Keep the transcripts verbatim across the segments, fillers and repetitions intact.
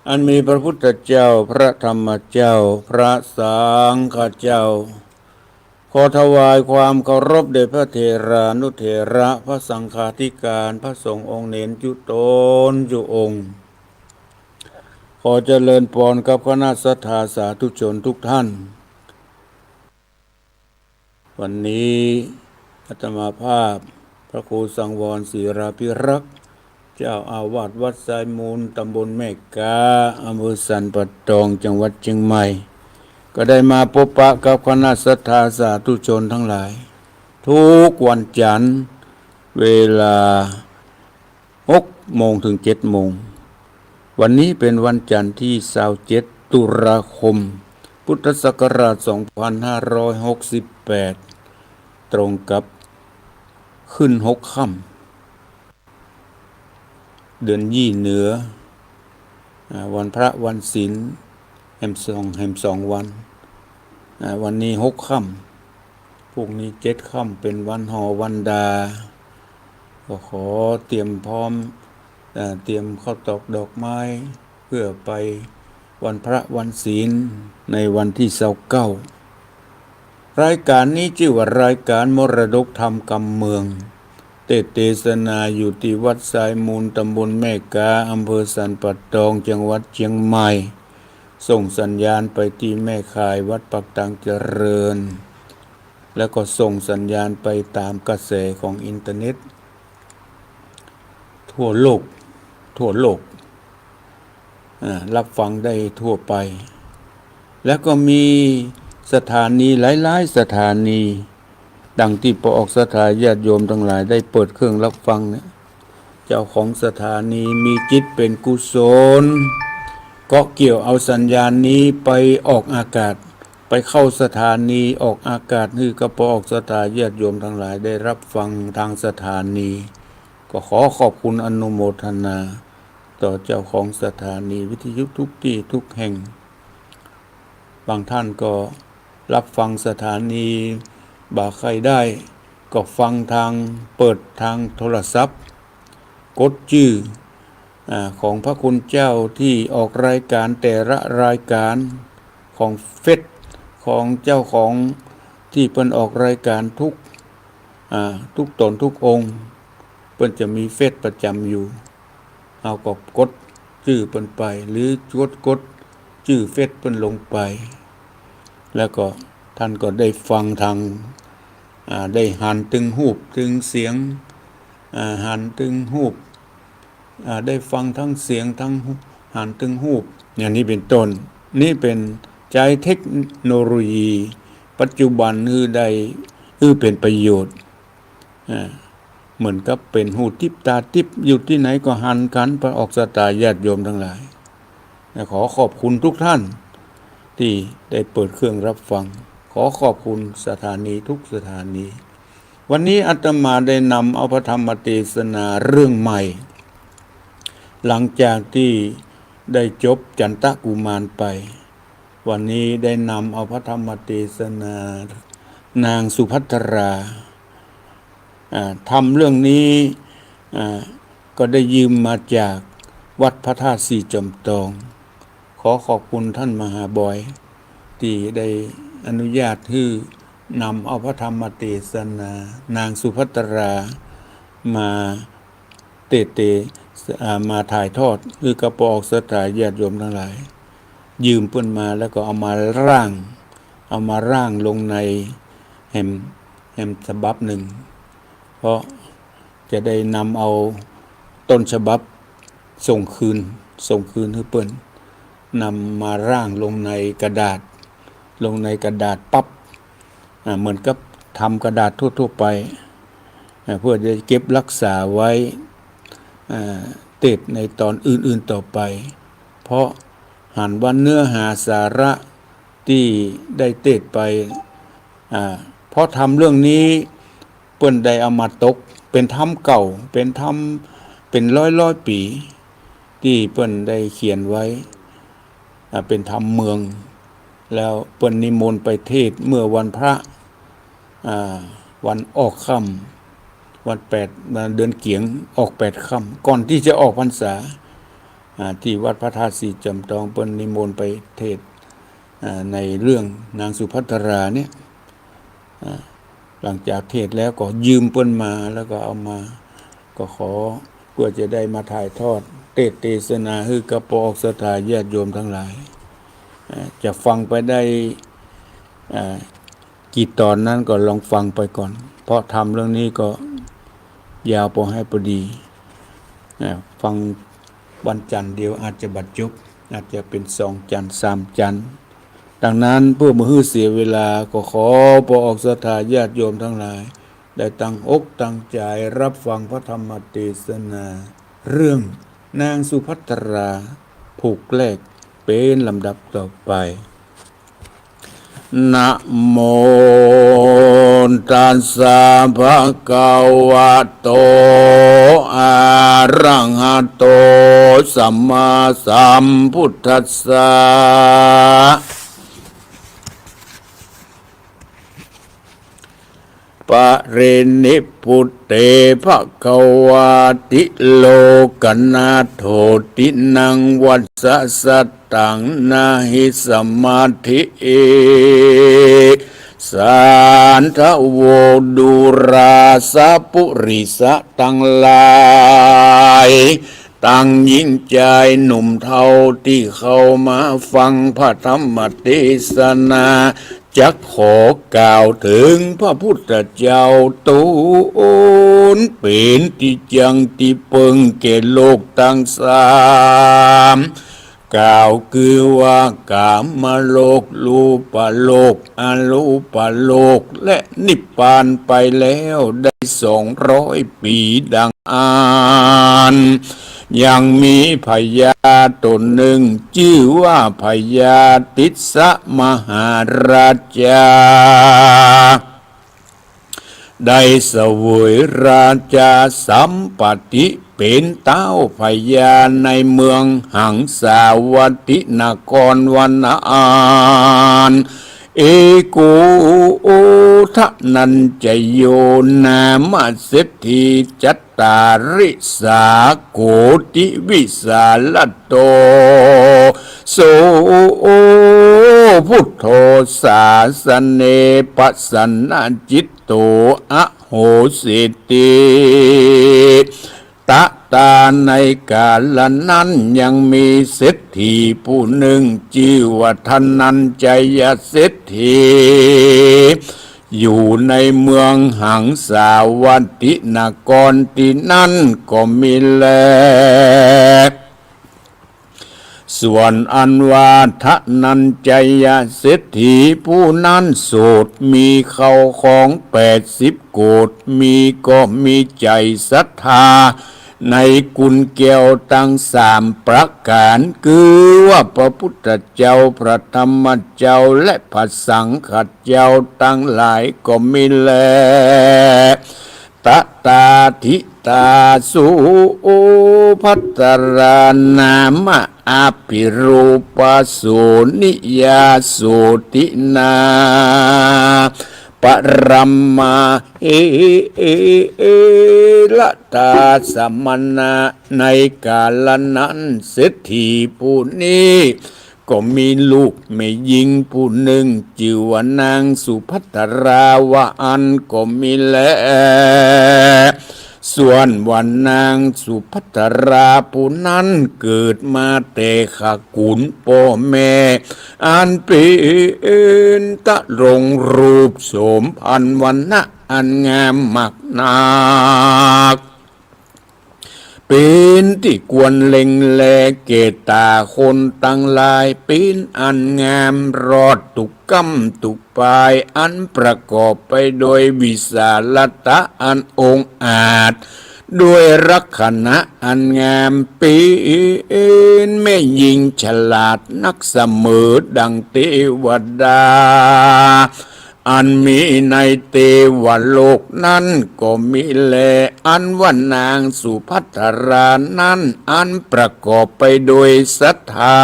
อันมีพระพุทธเจ้า พระธรรมเจ้า พระสังฆเจ้า ขอถวายความเคารพแด่พระเถรานุเถระ พระสังฆาธิการ พระสงฆ์องค์เณรจุ๊ต๋นจุ๊องค์ ขอเจริญปอนกับคณะศรัทธาสาธุชนทุกท่าน วันนี้อาตมาภาพพระครูสังวรศิลาภิรักษ์ เจ้าอาวาสวัดทรายมูล ตำบลแม่ก๊า อำเภอสันป่าตอง จังหวัดเชียงใหม่ ก็ได้มาพบปะกับคณะศรัทธาสาธุชนทั้งหลาย ทุกวันจันทร์ เวลา หกโมงถึงเจ็ดโมง วันนี้เป็นวันจันทร์ที่ซาวเจ็ด ตุลาคม พุทธศักราช สองพันห้าร้อยหกสิบแปด ตรงกับขึ้นหกค่ำ เดือนยี่เหนือ อ่า วันพระวันศีล แหมสอง แหมสองวัน อ่า วันนี้หกค่ำ พรุ่งนี้เจ็ดค่ำ เป็นวันห่อวันดา ก็ขอเตรียมพร้อม อ่า เตรียมข้าวตอกดอกไม้ เพื่อไปวันพระวันศีลในวันที่ซาวเก้า รายการนี้จื้อว่ารายการมรดกธรรมกำเมือง เตสน์เตสนาอยู่ตี้วัดทรายมูล ตำบลแม่ก๊า อำเภอสันป่าตอง จังหวัดเชียงใหม่ ส่งสัญญาณไปตี้แม่ข่ายวัดปากตังเจริญ แล้วก็ส่งสัญญาณไปตามกระแสของอินเทอร์เน็ต ทั่วโลก ทั่วโลก อ่า รับฟังได้ทั่วไป แล้วก็มีสถานีหลายๆ สถานี ดังตี้ป้อออกศรัทธาญาติโยมทั้งหลายได้เปิดเครื่องรับฟังเนี่ย เจ้าของสถานีมีจิตเป็นกุศล ก็เกี่ยวเอาสัญญาณนี้ไปออกอากาศ ไปเข้าสถานีออกอากาศ หื้อกับป้อออกศรัทธาญาติโยมทั้งหลายได้รับฟังทางสถานี ก็ขอขอบคุณอนุโมทนา ต่อเจ้าของสถานีวิทยุทุกตี้ทุกแห่ง บางท่านก็รับฟังสถานีบ่าใค่ได้ ก็ฟังทาง เปิดทางโทรศัพท์ กดจื้อ อ่า ของพระคุณเจ้าตี้ออกรายการแต่ละรายการ ของเฟซ ของเจ้าของตี้เปิ้นออกรายการทุก อ่า ทุกต๋นทุกองค์ เปิ้นจะมีเฟซประจ๋ำอยู่ เฮาก็กดจื้อเปิ้นไป หรือกด กดจื้อเฟซเปิ้นลงไป แล้วก็ท่านก็ได้ฟังทาง อ่า ได้หันตึงฮูปตึงเสียง อ่า หันตึงฮูป อ่า ได้ฟังตึงเสียงตึงฮูป หันตึงฮูป อย่างนี้เป็นต้น นี่เป๋นใจ๊เทคโนโลยีปัจจุบันหื้อได้ หื้อเป๋นประโยชน์ อ่า เหมือนกับเป๋นหูติ๊บต๋าติ๊บ อยู่ตี้ไหนก็หันกั๋น ป้อออกศรัทธาญาติโยมทั้งหลาย และขอขอบคุณทุกท่านตี้ได้เปิดเครื่องรับฟัง ขอขอบคุณสถานีทุกสถานี วันนี้อาตมาได้นำเอาพระธรรมเตสนาเรื่องใหม่ หลังจากตี้ได้จบจันตกุมารไป วันนี้ได้นำเอาพระธรรมเตสนานางสุภัทรา อ่า ธรรมเรื่องนี้ อ่า ก็ได้ยืมมาจากวัดพระธาตุสี่จอมตอง ขอขอบคุณท่านมหาบอย ตี้ได้อนุญาตหื้อนำเอาพระธรรมเตสนานางสุภัทรามาเตสน์เต อ่า มาถ่ายทอดหื้อกับป้อออกศรัทธาญาติโยมทั้งหลาย ยืมเปิ้นมาแล้วก็เอามาร่าง เอามาร่างลงในแหม แหมฉบับนึ่ง เพราะจะได้นำเอาต้นฉบับส่งคืน ส่งคืนหื้อเปิ้น นำมาร่างลงในกระดาษ ลงในกระดาษปั๊บ อ่า เหมือนกับทำกระดาษทั่วๆ ไป อ่า เพื่อจะเก็บรักษาไว้ อ่า เตสน์ในต๋อนอื่นๆ ต่อไป เพราะหันว่าเนื้อหาสาระตี้ได้เตสน์ไป อ่า เพราะธรรมเรื่องนี้เปิ้นได้เอามาตก เป๋นธรรมเก่า เป๋นธรรม เป๋นร้อยๆ ปี๋ ตี้เปิ้นได้เขียนไว้ อ่า เป๋นธรรมเมือง แล้วเปิ้นนิมนต์ไปเตสน์เมื่อวันพระ อ่า วันออกค่ำ วันแปด วันเดือนเกี๋ยง ออกแปดค่ำ ก่อนตี้จะออกพรรษา อ่า ตี้วัดพระธาตุศรีจ๋ำตอง เปิ้นนิมนต์ไปเทศน์ อ่า ในเรื่องนางสุภัทราเนี่ย อ่า หลังจากเทศน์แล้วก็ยืมเปิ้นมา แล้วก็เอามา ก็ขอ เปื้อจะได้มาถ่ายทอดเทศน์เตสนาหื้อกับป้อออกศรัทธาญาติโยมตังหลาย อ่า จะฟังไปได้ อ่า กี่ต๋อนนั้นก็ลองฟังไปก่อน เพราะธรรมเรื่องนี้ก็ยาวปอหื้อปอดี อ่า ฟังวันจันทร์เดียวอาจจะบ่จบ อาจจะเป๋นสองจันทร์ สามจันทร์ ดังนั้นเปื้อบ่หื้อเสียเวลา ก็ขอป้อออกศรัทธาญาติโยมตังหลาย ได้ตั้งอกตั้งใจ๋ฮับฟังพระธรรมเตสนา เรื่องนางสุภัทรา ผูกแรก เป๋นลำดับต่อไป นะโมตัสสะ ภะคะวะโต อะระหะโต สัมมาสัมพุทธัสสะ ปะรินิพพุตเต ภะคะวาติ โลกนาถโถติ นัง วัสสะสัตตัง นะหิ สมาธิ สันทะโว ดูราสะ ปุริสะตังหลาย ตังหญิงจายหนุ่มเฒ่าตี้เข้ามาฟังพระธรรมเตสนา จักขอกล่าวเถิงพระพุทธเจ้าต๋น เป๋นตี้จั้งตี้เปิ้งแก่โลกตังสาม กล่าวคือว่ากามโลก รูปโลก อรูปโลก และนิพพานไปแล้วได้สองร้อยปี๋ดังอั้น ยังมีพญาต๋นนึ่ง จื้อว่าพญาติสสะมหาราชา ได้เสวยราชาสัมปัตติ เป๋นต๊าวพญาในเมืองหังสาวัตถินครวานาน เอโก ทะนัญจโย นามะเศรษฐี จัตตาริสา โกติ วิสาละโต โส พุทโธ สาสะเน ปะสันนะจิตโต อโหสิติ ตะตา ในกาละนั้นยังมีเศรษฐีผู้นึ่ง จื้อว่าทะนัญจยเศรษฐี อยู่ในเมืองหังสาวัตถินครตี้นั้นก็มีแล ส่วนอันว่าทะนัญจยเศรษฐีผู้นั้นโสด มีเข้าของแปดสิบโกฏ มีก็มีใจ๋ศรัทธาในกุณแก้วตังสามประก๋าน คือว่าพระพุทธเจ้า พระธรรมเจ้า และพระสังฆเจ้าตังหลายก็มีแล ตะตา ทิตา สุภัทรา นามะ อภิรูปะ โสนิยา โสตินา ปะรัมมา เอ เอ เอ ละตา สมณะ ในกาละนั้นเศรษฐีผู้นี้ ก็มีลูกแม่ญิงผู้นึ่ง จื้อว่านางสุภัทราว่าอั้นก็มีแล ส่วนว่านางสุภัทราผู้นั้นเกิดมาแต่ขกุลป้อแม่ อันเป๋นตะลงรูปโสมพรรณวรรณะอันงามมากนัก เป๋นตี้ควรเล็งแลแก่ต๋าคนตังหลาย เป๋นอันงามรอดตุ๊กก้ำตุ๊กปาย อันประกอบไปโดยวิสาลตะอันองอาจ ด้วยลักษณะอันงาม เป๋นแม่ญิงฉลาดนักเสมอดังเตวดา อันมีในเตวโลกนั้นก็มีแล อันว่านางสุภัทรานั้น อันประกอบไปโดยศรัทธา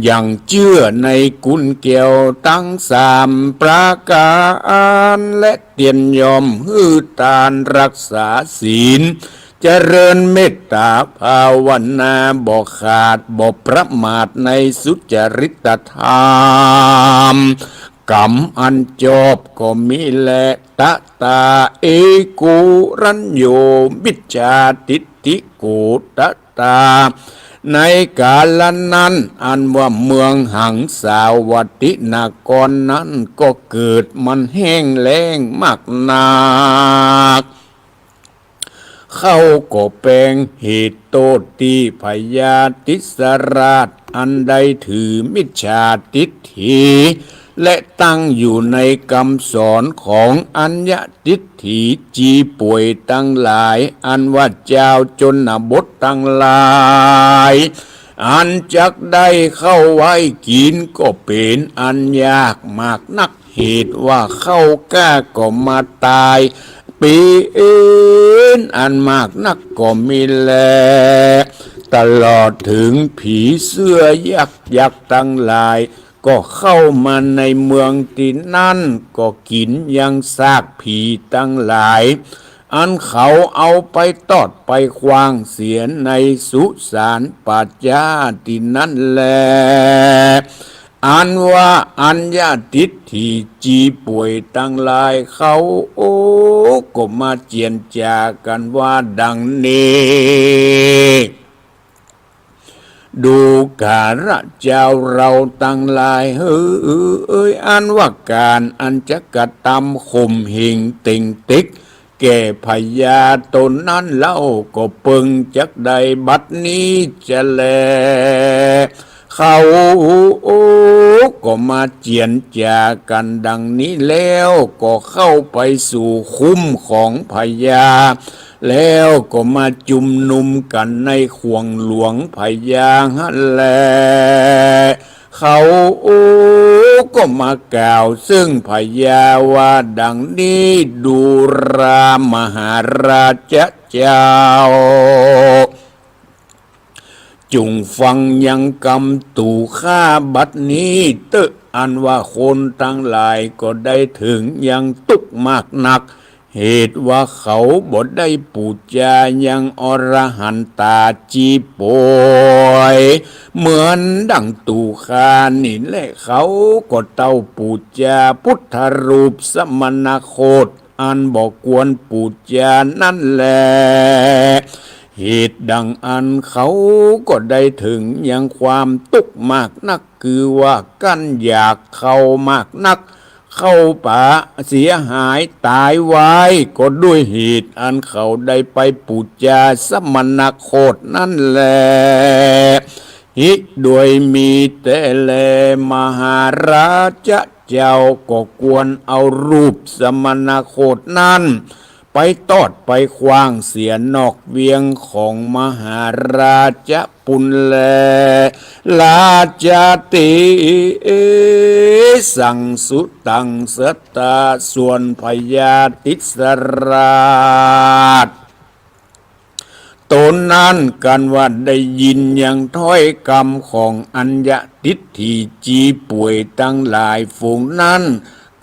อย่างเจื้อในกุณแก้วตังสามประก๋าน และเตียนย่อมหื้อตานรักษาศีล เจริญเมตต๋าภาวนา บ่ขาดบ่ประมาทในสุจริตธรรม ก๋รรมอันจอบก็มีแล ตะตา เอโก รัญโญ มิจฉาทิฏฐิโก ตะตา ในกาละนั้น อันว่าเมืองหังสาวัตถินครนั้น ก็เกิดมันแห้งแล้งมากนัก เขาก็แป๋งเหตุโต้ษตี้พญาติสราช อันได้ถือมิจฉาทิฏฐิ และตั้งอยู่ในกำสอนของอัญญทิฏฐิ จีป่วยตังหลาย อันว่าจาวชนบทตังหลาย อันจักได้ข้าวไว้กิ๋นก็เป๋นอันยากมากนัก เหตุว่าข้าวก้าก็มาต๋ายเป๋นอันมากนักก็มีแล ตลอดเถิงผีเสื้อยักษ์ยักษ์ตังหลาย ก็เข้ามาในเมืองตี้นั้น ก็กิ๋นยังซากผีตังหลาย อันเขาเอาไปตอดไปขว้างเสียในสุสานป่าจ๊าตี้นั้นแล อันว่าอัญญทิฏฐิจีป่วยตังหลายเขา โอ้ ก็มาเจียรจากั๋นว่าดังนี้ ดูกราชาวเราตังหลายเหย อันว่าก๋านอันจะกระตำข่มเหงเต่งเต็กแก่พญาต๋นนั้นเล่า ก็เปิงจักได้บัดนี้จะแล เขาก็มาเจียรจากั๋นดังนี้แล้ว ก็เข้าไปสู่คุ้มของพญา แล้วก็มาจุมนุมกั๋นในข่วงหลวงพญาหั้นแล เขาก็มากล่าวเซิ่งพญาว่าดังนี้ ดูรา มหาราชเจ้า จุ่งฟังยังกำตั๋วข้าบัดนี้เต๊อะ อันว่าคนตังหลายก็ได้เถิงยังตุ๊กข์มากนัก เหตุว่าเขาบ่ได้ปู๋จายังอรหันตาจีป่วย เหมือนดั่งตั๋วข้านี้แล เขาก็เต้าปู๋จาพุทธรูปสมณโคต อันบ่ควรปู๋จานั้นแล เหตุดังอั้นเขาก็ได้เถิงยังความตุ๊กข์มากนัก คือว่ากั้นอยากข้าวมากนัก ข้าวป๋าเสียหายต๋ายไว้ ก็ด้วยเหตุอันเขาได้ไปปู๋จาสมณโคตนั้นแล หิ ด้วยมีแต๊แล มหาราชเจ้าก็ควรเอารูปสมณโคตนั้น ไปตอดไปขว้างเสียนอกเวียงของมหาราชปุณแล ราชาติ สังสุตังสัตตา ส่วนพญาติสราช ต๋นนั้นกันว่าได้ยินยังถ้อยกำของอัญญทิฏฐิจีป่วยตังหลายฝูงนั้น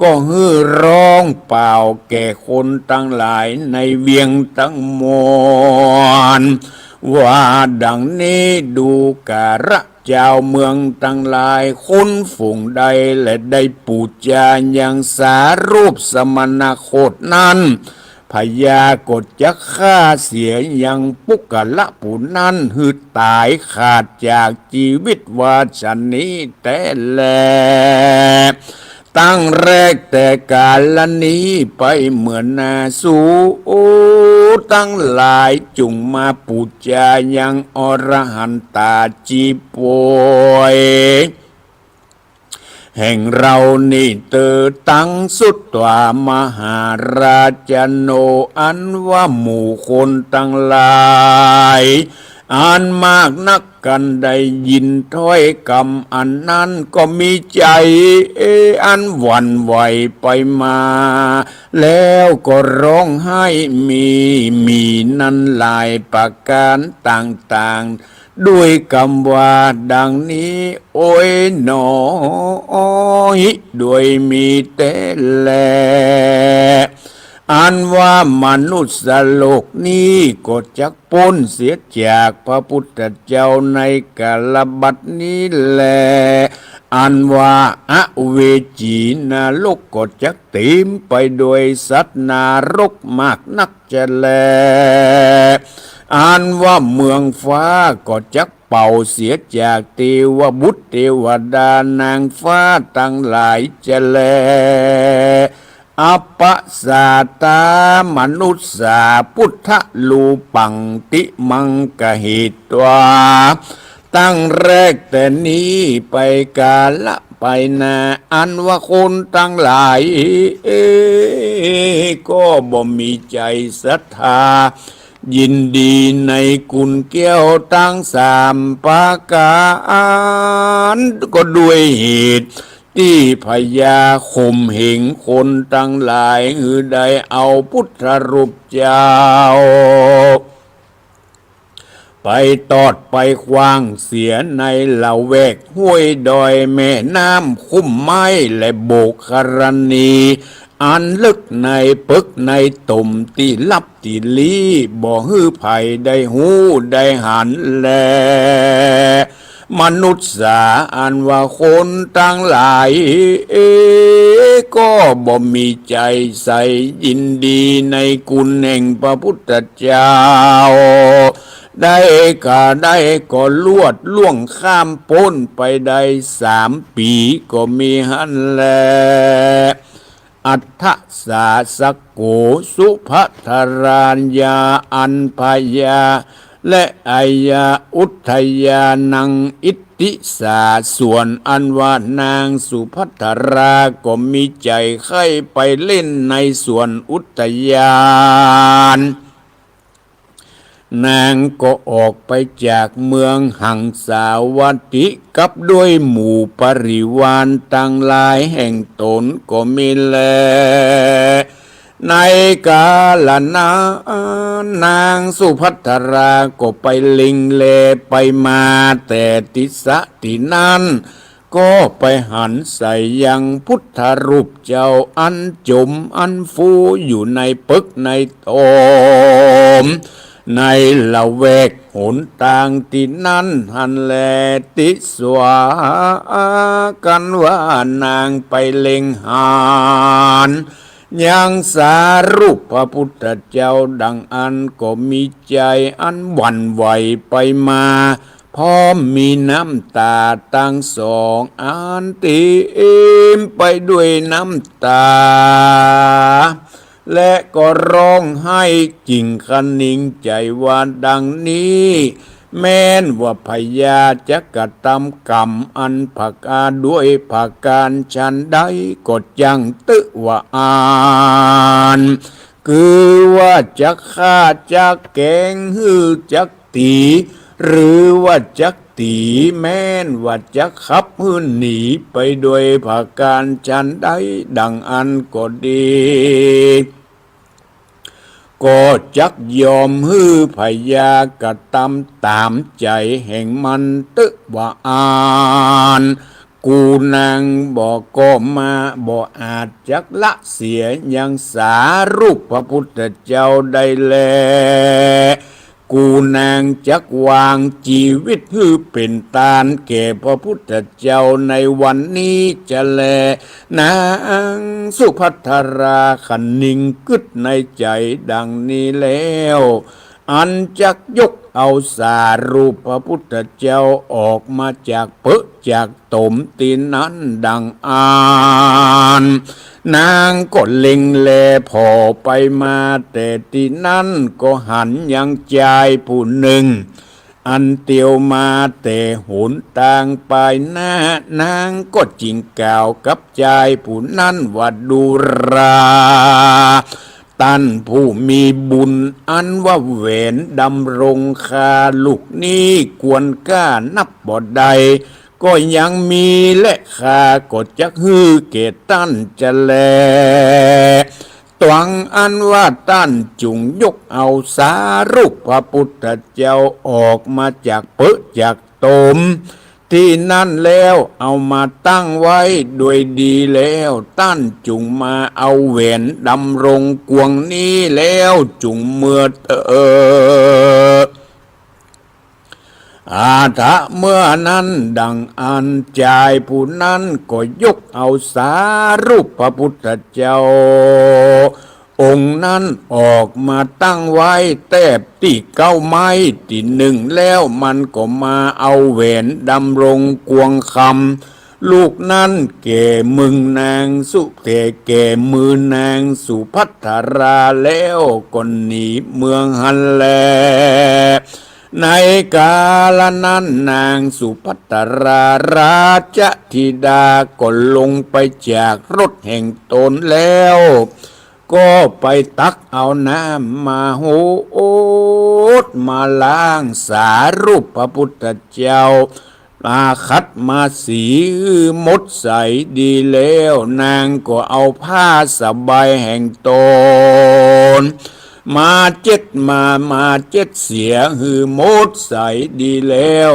ก็หื้อร้องเป่าแก่คนตังหลายในเวียงตังมวล ว่าดังนี้ ดูกราชาวเมืองตังหลาย คนฝูงใดแลได้ปู๋จายังสารูปสมณโคตนั้น พญาก็จักฆ่าเสียยังปุคคละผู้นั้นหื้อต๋ายขาดจากจีวิตว่าฉะนี้แต๊แล ตั้งแรกแต่กาลนี้ไปเมื่อหน้า สูตังหลายจุ่งมาปู๋จายังอรหันตาจีป่วย แห่งเรานี้เต๊อะ ตังสุตวา มหาราชโน อันว่าหมู่คนตังหลาย อันมากนักกันได้ยินถ้อยกำอันนั้นก็มีใจ๋อันหวั่นไหวไปมา แล้วก็ฮ้องไห้มี มีนั้นหลายประก๋านต่างๆ ด้วยกำว่าดังนี้ โอยหนอ หิ ด้วยมีแต๊แล อันว่ามนุษย์โลกนี้ก็จักป๊นเสียจากพระพุทธเจ้าในกาลบัดนี้แล อันว่าอเวจีนรกก็จักเต๋มไปโดยสัตว์นรกมากนักจะแล อันว่าเมืองฟ้าก็จักเป่าเสียจากเตวบุตรเตวดานางฟ้าตังหลายจะแล อัปปะสาตามนุสสา พุทธรูปังติมังกะหิตวา ตั้งแรกแต่นี้ไปกาละไปหน้า อันว่าคนตังหลาย เอ ก็บ่มีใจ๋ศรัทธา ยินดีในกุนแก้วตังสามประก๋าน ก็ด้วยเหตุตี้พญาข่มเหงคนตังหลาย หื้อได้เอาพุทธรูปเจ้า ไปตอดไปขว้างเสียในละแวกห้วยดอยแม่น้ำคุ้มไม้และโบกขรณี อันเลิกในเปิกในตมตี้ลับตี้ลี้ บ่หื้อใผได้ฮู้ได้หันแล มนุสสาอันว่าคนตังหลาย เอ ก็บ่มีใจ๋ใสยินดีในกุนแห่งพระพุทธเจ้า ได้กาได้ก็ลวดล่วงข้ามป๊นไปได้สามปี๋ก็มีหั้นแล อัฏฐสาสโก สุภัททรายา อันพญา และอายาอุทยานังอิทธิสา ส่วนอันว่านางสุภัททราก็มีใจ๋ใค่ไปเล่นในสวนอุทยาน นางก็ออกไปจากเมืองหังสาวัตถีกับด้วยหมู่ปริวารตังหลายแห่งต๋นก็มีแล ในกาละนั้นนางสุภัททราก็ไปเล็งแลไปมาแต่ติสะตี้นั้น ก็ไปหันใส่ยังพุทธรูปเจ้าอันจ๋มอันฟูอยู่ในเปิกในตม ในละแวกหนตางตี้นั้นหั้นแล ติสวากั๋นว่านางไปเล็งหันยังสารูปพระพุทธเจ้าดังอั้นก็มีใจ๋อันหวั่นไหวไปมา พร้อมมีน้ำต๋าตังสองอันเต๋มไปด้วยน้ำต๋า และก็ฮ้องไห้จิ่งคะนิงใจ๋ว่าดังนี้ แม่นว่าพญาจักกระตำก๋รรมอันผกาด้วยผกาญฉันใดก็จั้งตึว่าอั้น คือว่าจักฆ่าจักแก๋งหื้อจัก ตี๋ หรือว่าจักตี๋ แม่นว่าจักขับหื้อหนีไปโดยผกาญฉันใดดังอั้นก็ดี ก็จักยอมหื้อพญากระตำต๋ามใจ๋แห่งมันตึว่าอั้น กูนางบ่ก็มาบ่อาจจักละเสียยังสารูปพระพุทธเจ้าได้แล กูนางจักวางจีวิตหื้อเป๋นตานแก่พระพุทธเจ้าในวันนี้จะแล นางสุภัททราคะนิงกึ๊ดในใจ๋ดังนี้แล้ว อันจักยกเอาสารูปพระพุทธเจ้าออกมาจากเปอะจากตมตี้นั้นดังอั้น นางก็เล็งแลผ่อไปมาแต่ตี้นั้นก็หันยังจายผู้นึ่ง อันเตียวมาแต่หนตางปายหน้า นางก็จึงกล่าวกับจายผู้นั้นว่า ดูรา ต้านผู้มีบุญ อันว่าแหวนดำรงคาลูกนี้ควรก้านับบ่ได้ ก็ยังมี และข้าก็จักหื้อแก่ต้านจะแล ตวงอันว่าต้านจุ่งยกเอาสารูปพระพุทธเจ้าออกมาจากเปอะจากตม ตี้นั้นแล้วเอามาตั้งไว้โดยดีแล้ว ต้านจุ่งมาเอาแหวนดำรงกวงนี้แล้วจุ่งเมือเตอ อาทะเมื่อนั้นดังอั้นจายผู้นั้นก็ยกเอาสารูปพระพุทธเจ้าองค์นั้นออกมาตั้งไว้แต๊ตี้เก๊าไม้ตี้นึ่ง แล้วมันก็มาเอาแหวนดำรงกวงคำลูกนั้นแก่มึงนางสุ แก่ แก่มือนางสุภัททราแล้วก็หนีเมืองหั้นแล ในกาละนั้นนางสุภัททราราชธิดาก็ลงไปจากรถแห่งตนแล้ว ก็ไปตักเอาน้ำมาโหดมาล้างสารูปพระพุทธเจ้า มาขัดมาสีหื้อหมดใสดีแล้ว นางก็เอาผ้าสบายแห่งตน มาเจ็ดมา มาเจ็ดเสียหื้อหมดใสดีแล้ว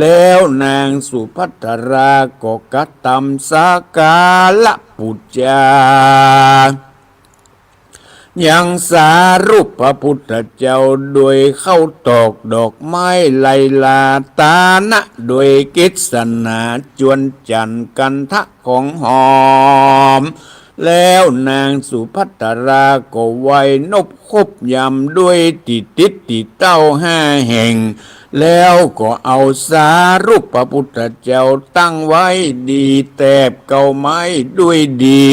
แล้วนางสุภัททราก็กระทำสักการะปู๋จา ยังสารูปพระพุทธเจ้าโดยข้าวตอกดอกไม้ไลลาตานะ โดยเกสนาจวนจันทน์คันธะของหอม แล้วนางสุภัททราก็ไหว้นบคบยำด้วยตี้ติ๊ดตี้เต้าห้าแห่ง แล้วก็เอาสารูปพระพุทธเจ้าตั้งไว้ดีแต๊บเก๊าไม้ด้วยดี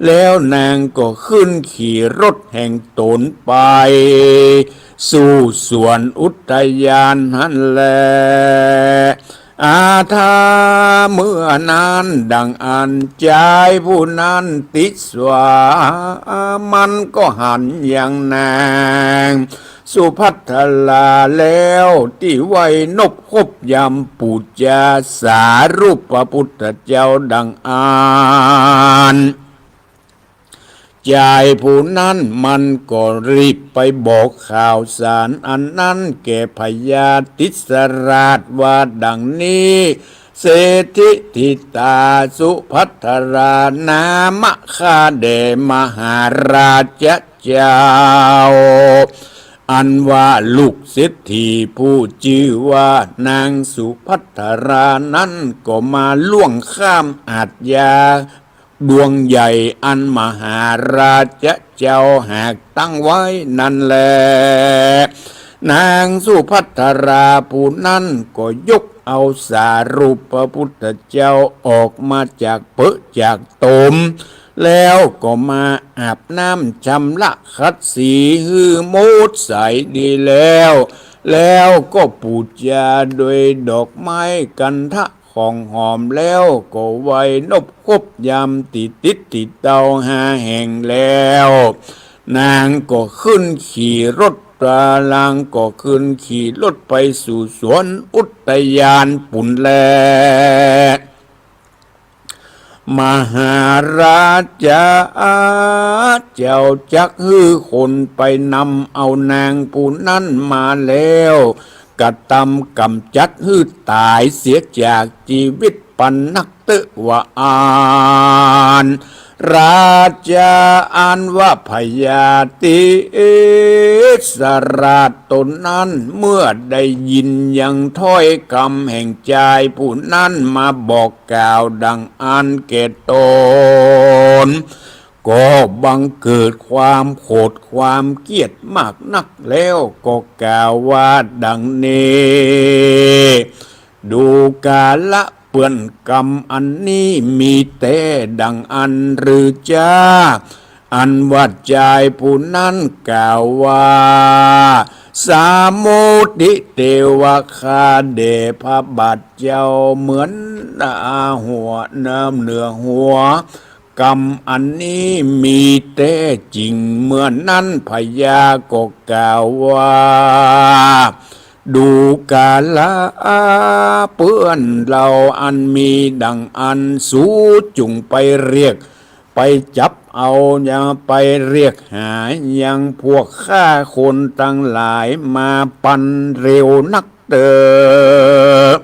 แล้วนางก็ขึ้นขี่รถแห่งตนไป สู่สวนอุทยานหั้นแล อาทาเมื่อนั้นดังอั้นจายผู้นั้นติสวา มันก็หันยังนางสุภัททราแล้วตี้ไหว้นบคบยำปู๋จาสารูปพระพุทธเจ้าดังอั้น จายผู้นั้นมันก็รีบไปบอกข่าวสารอันนั้นแก่พญาติสราชว่าดังนี้ เศรษฐิธิตาสุภัททรา นามะข้าแด่มหาราชเจ้า อันว่าลูกเศรษฐีผู้จื้อว่านางสุภัททรานั้นก็มาล่วงข้ามอาชญา ดวงใหญ่อันมหาราชเจ้าหากตั้งไว้นั้นแล นางสุภัททราผู้นั้นก็ยกเอาสารูปพระพุทธเจ้าออกมาจากเปอะจากตม แล้วก็มาอาบน้ำชำระขัดสีหื้อหมดใสดีแล้ว แล้วก็ปู๋จาโดยดอกไม้คันธะ ของหอมแล้วก็ไหว้นบคบยำตี้ติ๊ดตี้เต้าห้าแห่งแล้ว นางก็ขึ้นขี่รถ นางก็ขึ้นขี่รถไปสู่สวนอุทยานปู๋นแล มหาราชเจ้าจักหื้อคนไปนำเอานางผู้นั้นมาแล้ว กระทำกำจัดหื้อต๋ายเสียจากจีวิตปันนักเต๊อะว่าอั้น ราชาอันว่าพญาติสราชตนนั้นเมื่อได้ยินยังถ้อยกำแห่งจายผู้นั้นมาบอกกล่าวดังอั้นแก่ตน ก็บังเกิดความโขดความเกลียดมากนักแล้วก็กล่าวว่าดังนี้ ดูกาละเปื้อนกำอันนี้มีแต๊ดังอั้นหรือจา อันว่าจายผู้นั้นกล่าวว่า สามุติเตวะ ข้าแด่พระบาทเจ้าเหมือนหัวน้ำเหนือหัว กำอันนี้มีแต๊จริง เมื่อนั้นพญาก็กล่าวว่า ดูกาละเปื้อนเราอันมีดังอั้น สูจุ่งไปเรียก ไปจับเอายังไปเรียกหายังพวกข้าคนตังหลายมาปันเร็วนักเต๊อะ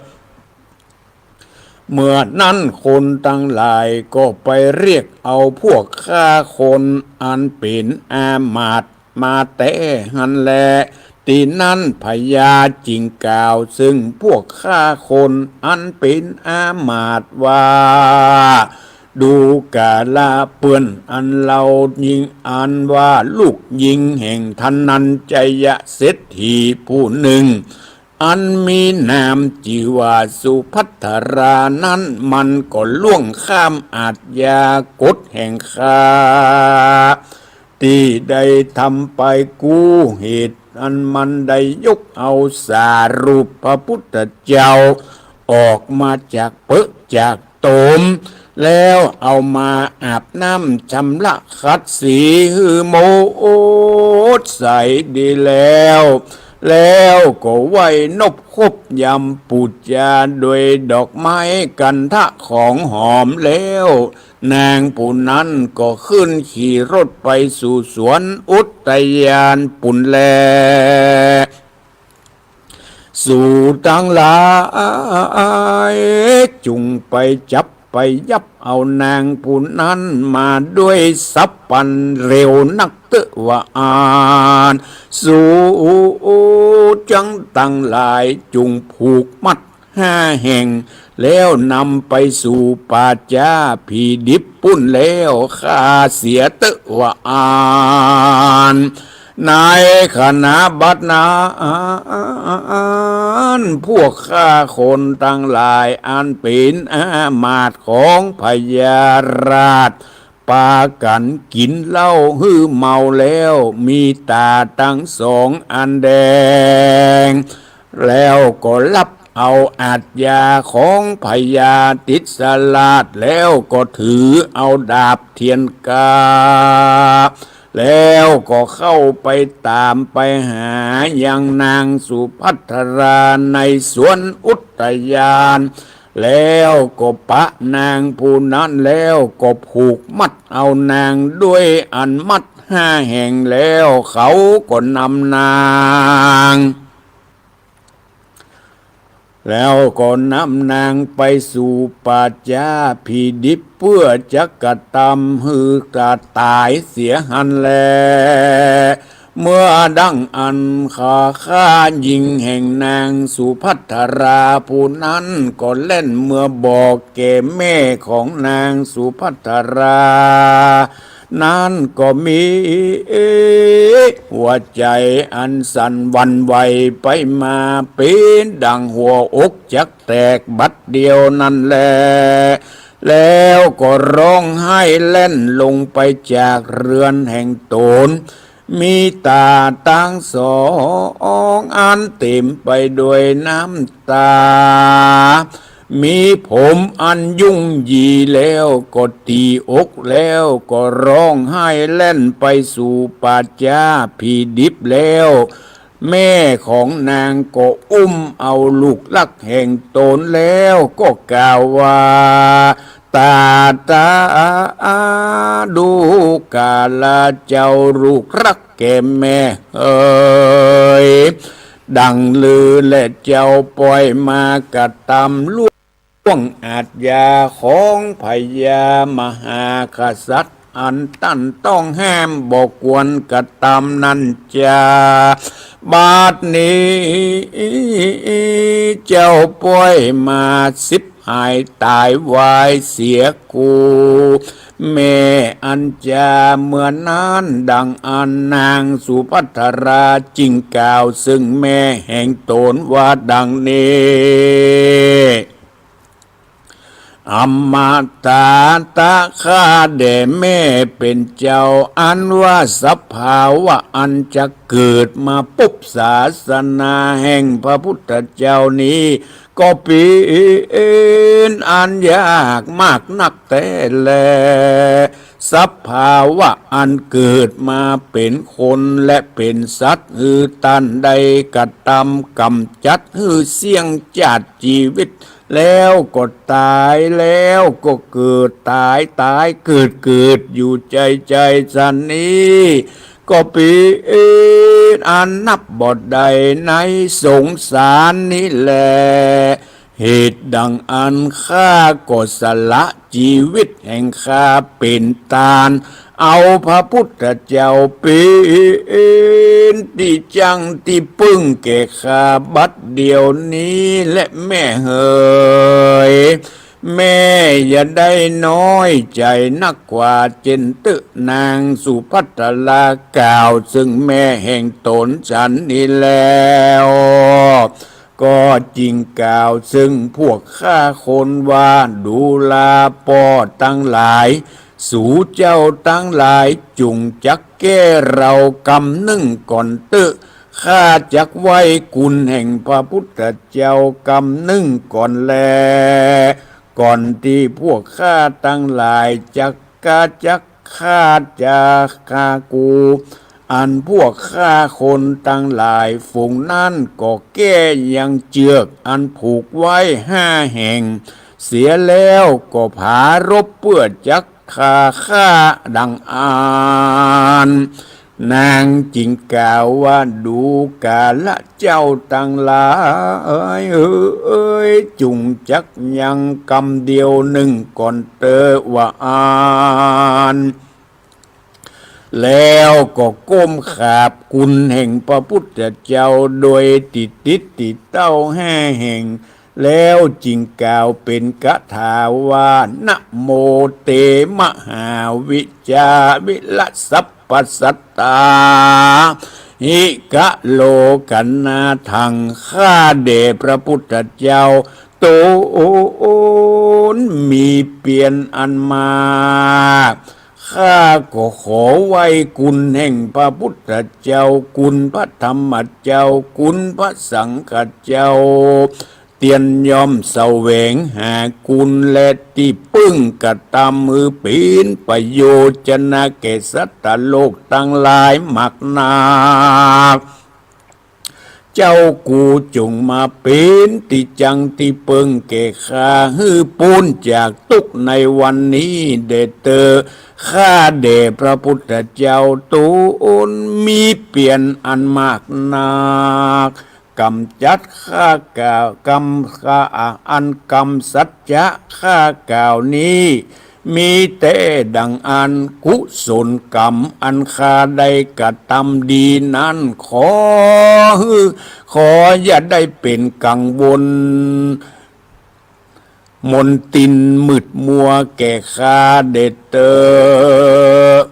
เมื่อนั้นคนตังหลายก็ไปเรียกเอาพวกฆ่าคนอันเป๋นอามาตย์มาแต๊หั้นแล ตี้นั้นพญาจึงกล่าวเซิ่งพวกฆ่าคนอันเป๋นอามาตย์ว่า ดูกราเปื้อนอันเฮายิง อันว่าลูกญิงแห่งธนัญจะเศรษฐีผู้นึ่ง อันมีนามจื้อว่าสุภัทรานั้น มันก็ล่วงข้ามอาชญากฎแห่งข้า ตี้ได้ทำไปกู้เหตุ อันมันได้ยกเอาสารูปพระพุทธเจ้า ออกมาจากเป๊อะจากโตม แล้วเอามาอาบน้ำชำระขัดสีหื้อหมดใสดีแล้ว แล้วก็ไหว้นบคบยำปู๋จาโดยดอกไม้คัณฑะของหอมแล้ว นางผู้นั้นก็ขึ้นขี่รถไปสู่สวนอุทยานปู้นแล สูตังหลายจุ่งไปจับไปยับเอานางผู้นั้นมาด้วยสัพพันเร็วนักเต๊อะว่าอั้น สูจังตังหลายจุ่งผูกมัดห้าแห่ง แล้วนำไปสู่ป่าจ๊าผีดิบปู้นแล้วฆ่าเสียเต๊อะว่าอั้น ในขณะบัดนั้น พวกฆ่าคนตังหลายอันเป๋นอามาตย์ของพญาราษฎร์ ปากั๋นกิ๋นเหล้าหื้อเมาแล้ว มีต๋าตังสองอันแดง แล้วก็ลับเอาอาชญาของพญาติสราช แล้วก็ถือเอาดาบเทียนกา แล้วก็เข้าไปต๋ามไปหายังนางสุภัทราในสวนอุทยาน แล้วก็ปะนางผู้นั้น แล้วก็ผูกมัดเอานางด้วยอันมัดห้าแห่ง แล้วเขาก็นำนาง แล้วก็นำนางไปสู่ป่าจ๊าผีดิบ เปื้อจะกระตำหื้อต๋ายเสียหั้นแล เมื่อดังอั้นข้าข้าญิงแห่งนางสุภัทราผู้นั้นก็แล่นเมือบอกแก่แม่ของนางสุภัทรา นั้นก็มีหัวใจ๋อันสั่นหวั่นไหวไปมา เป๋นดังหัวอกจักแตกบัดเดียวนั้นแล แล้วก็ฮ้องไห้แล่นลงไปจากเฮือนแห่งต๋น มีต๋าตังสองอันเต๋มไปด้วยน้ำต๋า มีผมอันยุ่งหยี่แล้วก็ตีอก แล้วก็ฮ้องไห้แล่นไปสู่ป่าจ๊าผีดิบแล้ว แม่ของนางก็อุ้มเอาลูกรักแห่งต๋นแล้วก็กล่าวว่า ต๋าต๋า ดูกราเจ้าลูกรักแก่แม่เอ๋ย ดังลือแลเจ้าป่อยมากระตำล่วงอาชญาของพญามหากษัตริย์ อันต้านต้องห้ามบ่ควรกระตำนั้นจา บัดนี้เจ้าป่อยมาฉิบหายต๋ายวายเสียกู แม่อันจา เมื่อนั้นดังอั้นนางสุภัทราจึงกล่าวเซิ่งแม่แห่งต๋นว่าดังนี้ อมตะ ข้าแด่แม่เป๋นเจ้า อันว่าสภาวะอันจะเกิดมาปุ๊บศาสนาแห่งพระพุทธเจ้านี้ ก็เป๋นอันยากมากนักแต๊แล สภาวะอันเกิดมาเป๋นคนและเป๋นสัตว์ หื้อต้านได้กระตำก๋ำจัดหื้อเสี้ยงจากจีวิต แล้วก็ต๋าย แล้วก็เกิด ต๋าย ต๋าย เกิด เกิดอยู่ใจ้ใจ้ สันนี้ ก็เป๋นอันนับบ่ได้ในสงสารนี้แล เหตุดังอั้นข้าก็สละจีวิตแห่งข้าเป๋นตาน เอาพระพุทธเจ้าเป๋นตี้จั้งตี้เปิ้งแก่ข้าบัดเดี๋ยวนี้แลแม่เหย แม่อย่าได้น้อยใจ๋นัก กว่าเจ้นเต๊อะ นางสุภัททรากล่าวเซิ่งแม่แห่งต๋นฉันนี้แล้ว ก็จึงกล่าวเซิ่งพวกข้าคนว่า ดูราป้อตังหลาย สูเจ้าตังหลายจุ่งจักแก้เฮากำนึ่งก่อนเต๊อะ ข้าจักไหว้กุณแห่งพระพุทธเจ้ากำนึ่งก่อนแล ก่อนตี้พวกข้าตังหลายจักกาจักข้าจักกากู อันพวกข้าคนตังหลายฝูงนั้นก็แก้ยังเจือกอันผูกไว้ห้าแห่ง เสียแล้วก็ผารบเปื้อจักฆ่าข้าดังอั้น นางจึงกล่าวว่า ดูกราเจ้าตังหลายเอย จุ่งจักยังกำเดียวนึ่งก่อนเต๊อะ ว่าอั้น แล้วก็ก้มขาบกุณแห่งพระพุทธเจ้าโดยตี้ติดตี้เต้าห้าแห่ง แล้วจึงกล่าวเป๋นคาถาว่า นะโมเต มหาวิชาวิลสัพพสัตตา หิ กะโลกะนาธัง ข้าแด่พระพุทธเจ้าต๋นมีเปียรอันมาก ข้าก็ขอไหว้กุณแห่งพระพุทธเจ้า กุณพระธรรมเจ้า กุณพระสังฆเจ้า เตียนย่อมแสวงหากุณและตี้เปิ้งกระตำหื้อเป๋นประโยชน์จะนาแก่สัตว์โลกตังหลายมากนัก เจ้ากูจุ่งมาเป๋นตี้จั้งตี้เปิ้งแก่ข้าหื้อป๊นจากตุ๊กข์ในวันนี้แด่เต๊อะ ข้าแด่พระพุทธเจ้าต๋นมีเปียรอันมากนัก กำจัดข้ากล่าว กำข้าอันกำสัจจะข้ากล่าวนี้ มีแต๊ดังอั้น กุศลกรรมอันข้าได้กระตำดีนั้น ขอหื้อ ขออย่าได้เป๋นกังวล มนทินมืดมัวแก่ข้าแด่เต๊อะ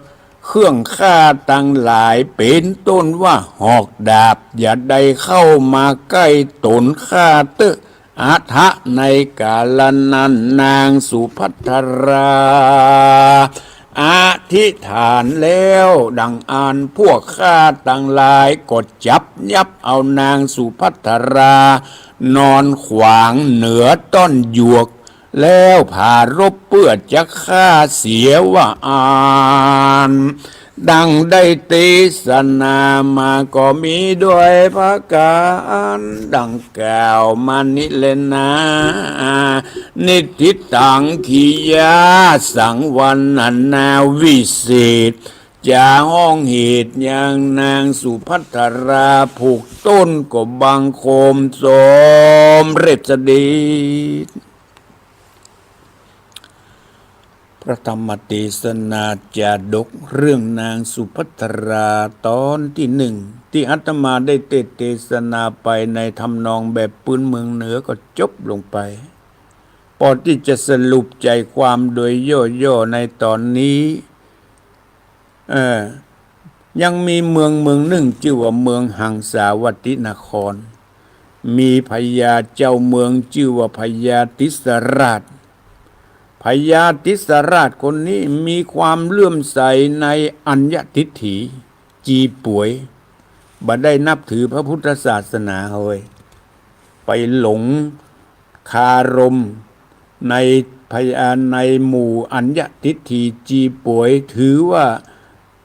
เครื่องข้าตังหลายเป๋นต้นว่าหอกดาบ อย่าได้เข้ามาใก้ต๋นข้าเต๊อะ อถะ ในกาละนั้นนางสุภัททรา อธิษฐานแล้วดังอั้น พวกข้าตังหลายก็จับยับเอานางสุภัททรา นอนขวางเหนือต้นหยวก แล้วผารบเปื้อจะฆ่าเสียว่าอั้น ดังได้เตสนามาก็มีด้วยประก๋านดังกล่าวมานี้แลนา นิฏฐิตัง กิริยาสังวรรณนาวิเศษ จะฮ้องเหตุยังนางสุภัททราผู้ต้นก็บังคมสมเร็จเสด็จ พระธรรมเตสนาจาดกเรื่องนางสุภัททราต๋อนตี้นึ่ง ตี้อาตมาได้เตสน์เตสนาไปในทำนองแบบปื๊นเมืองเหนือก็จบลงไป ปอตี้จะสรุปใจ๋ความโดยย่อๆ ในต๋อนนี้ เอ่อ ยังมีเมืองเมืองนึ่งจื้อว่าเมืองหังสาวัตถินคร มีพญาเจ้าเมืองจื้อว่าพญาติสราช พญาติสราชคนนี้มีความเลื่อมใสในอัญญทิฏฐิ จี๋ป๋วย บ่ได้นับถือพระพุทธศาสนาเฮย ไปหลงคารมในพญา ในหมู่อัญญทิฏฐิจี๋ป๋วย ถือว่า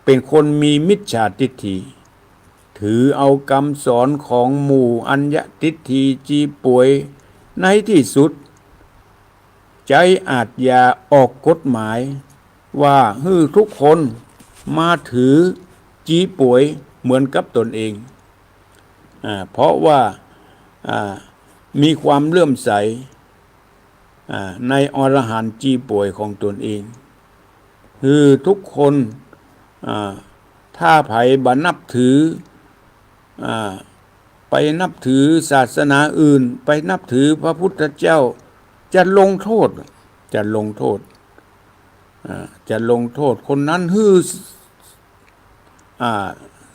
เป๋นคนมีมิจฉาทิฏฐิ ถือเอากำสอนของหมู่อัญญทิฏฐิจี๋ป๋วย ในตี้สุด ใจ๊อาชญาออกกฎหมายว่าหื้อทุกคนมาถือจี๋ป๋วยเหมือนกับตนเอง อ่า เพราะว่า อ่า มีความเลื่อมใส อ่า ในอรหันต์จี๋ป่วยของตนเอง คือทุกคน อ่า ถ้าใผบ่นับถือ อ่า ไปนับถือศาสนาอื่น ไปนับถือพระพุทธเจ้า จะลงโทษ จะลงโทษ อ่า จะลงโทษคนนั้นหื้อ อ่า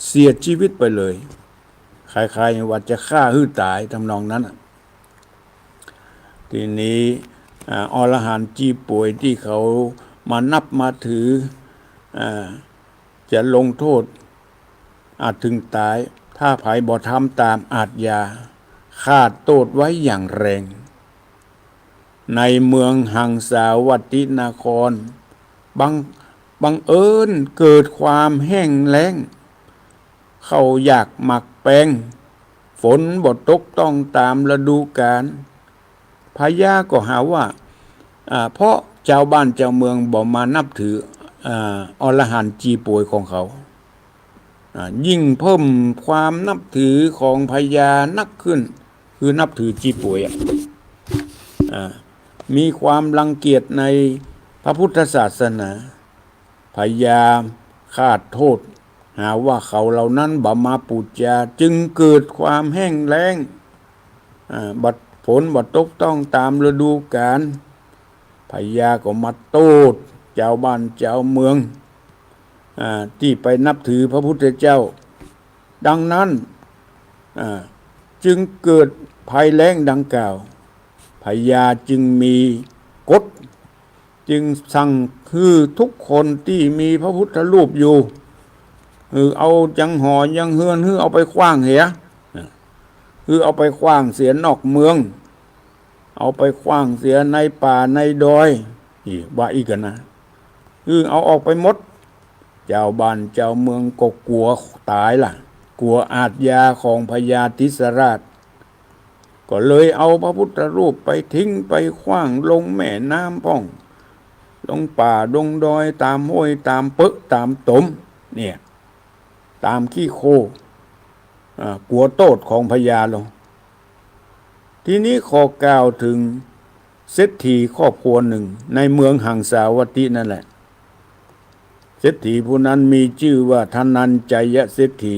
เสียชีวิตไปเลย คล้ายๆ ว่าจะฆ่าหื้อต๋ายทำนองนั้นน่ะ ทีนี้ อ่า อรหันต์จี๋ป่วยตี้เขามานับมาถือ อ่า จะลงโทษ อาจเถิงต๋าย ถ้าใผบ่ทำต๋ามอาชญา ขาดโต้ษไว้อย่างแรง ในเมืองหังสาวัตตินคร บัง บังเอิญเกิดความแห้งแล้ง ข้าวหยากหมากแปง ฝนบ่ตกต้องต๋ามฤดูกาล พญาก็หาว่า อ่า เพราะจาวบ้านจาวเมืองบ่มานับถือ อ่า อรหันต์จี๋ป่วยของเขา อ่า ยิ่งเพิ่มความนับถือของพญานักขึ้น คือนับถือจี๋ป่วยอะ อ่า มีความรังเกียจในพระพุทธศาสนา พญาขาดโต้ษ หาว่าเขาเหล่านั้นบ่มาปู๋จา จึงเกิดความแห้งแล้ง อ่า บ่ ฝนบ่ตกต้องต๋ามฤดูกาล พญาก็มาโต้ษจาวบ้านจาวเมือง อ่า ตี้ไปนับถือพระพุทธเจ้า ดังนั้น อ่า จึงเกิดภัยแล้งดังกล่าว พญาจึงมีกฎ จึงสั่งหื้อทุกคนตี้มีพระพุทธรูปอยู่ หื้อเอายังหอยังเฮือน หื้อเอาไปขว้างเหีย หื้อเอาไปขว้างเสียนอกเมือง เอาไปขว้างเสียในป่าในดอย อี้ ว่าอี้กั๋นนะ หื้อเอาออกไปหมด จาวบ้านจาวเมืองก็กั๋วต๋ายละ กั๋วอาชญาของพญาทิสราช ก็เลยเอาพระพุทธรูปไปทิ้งไปขว้างลงแม่น้ำพ่อง ลงป่าลงดอย ต๋ามห้วยต๋ามเป๊อะต๋ามตม เนี่ย ต๋ามขี้โคลน อ่า กั๋วโต้ษของพญาลง ทีนี้ขอกล่าวเถิงเศรษฐีครอบครัวหนึ่งในเมืองหังสาวัตตินั่นแหละ เศรษฐีผู้นั้นมีจื้อว่าธนัญจยเศรษฐี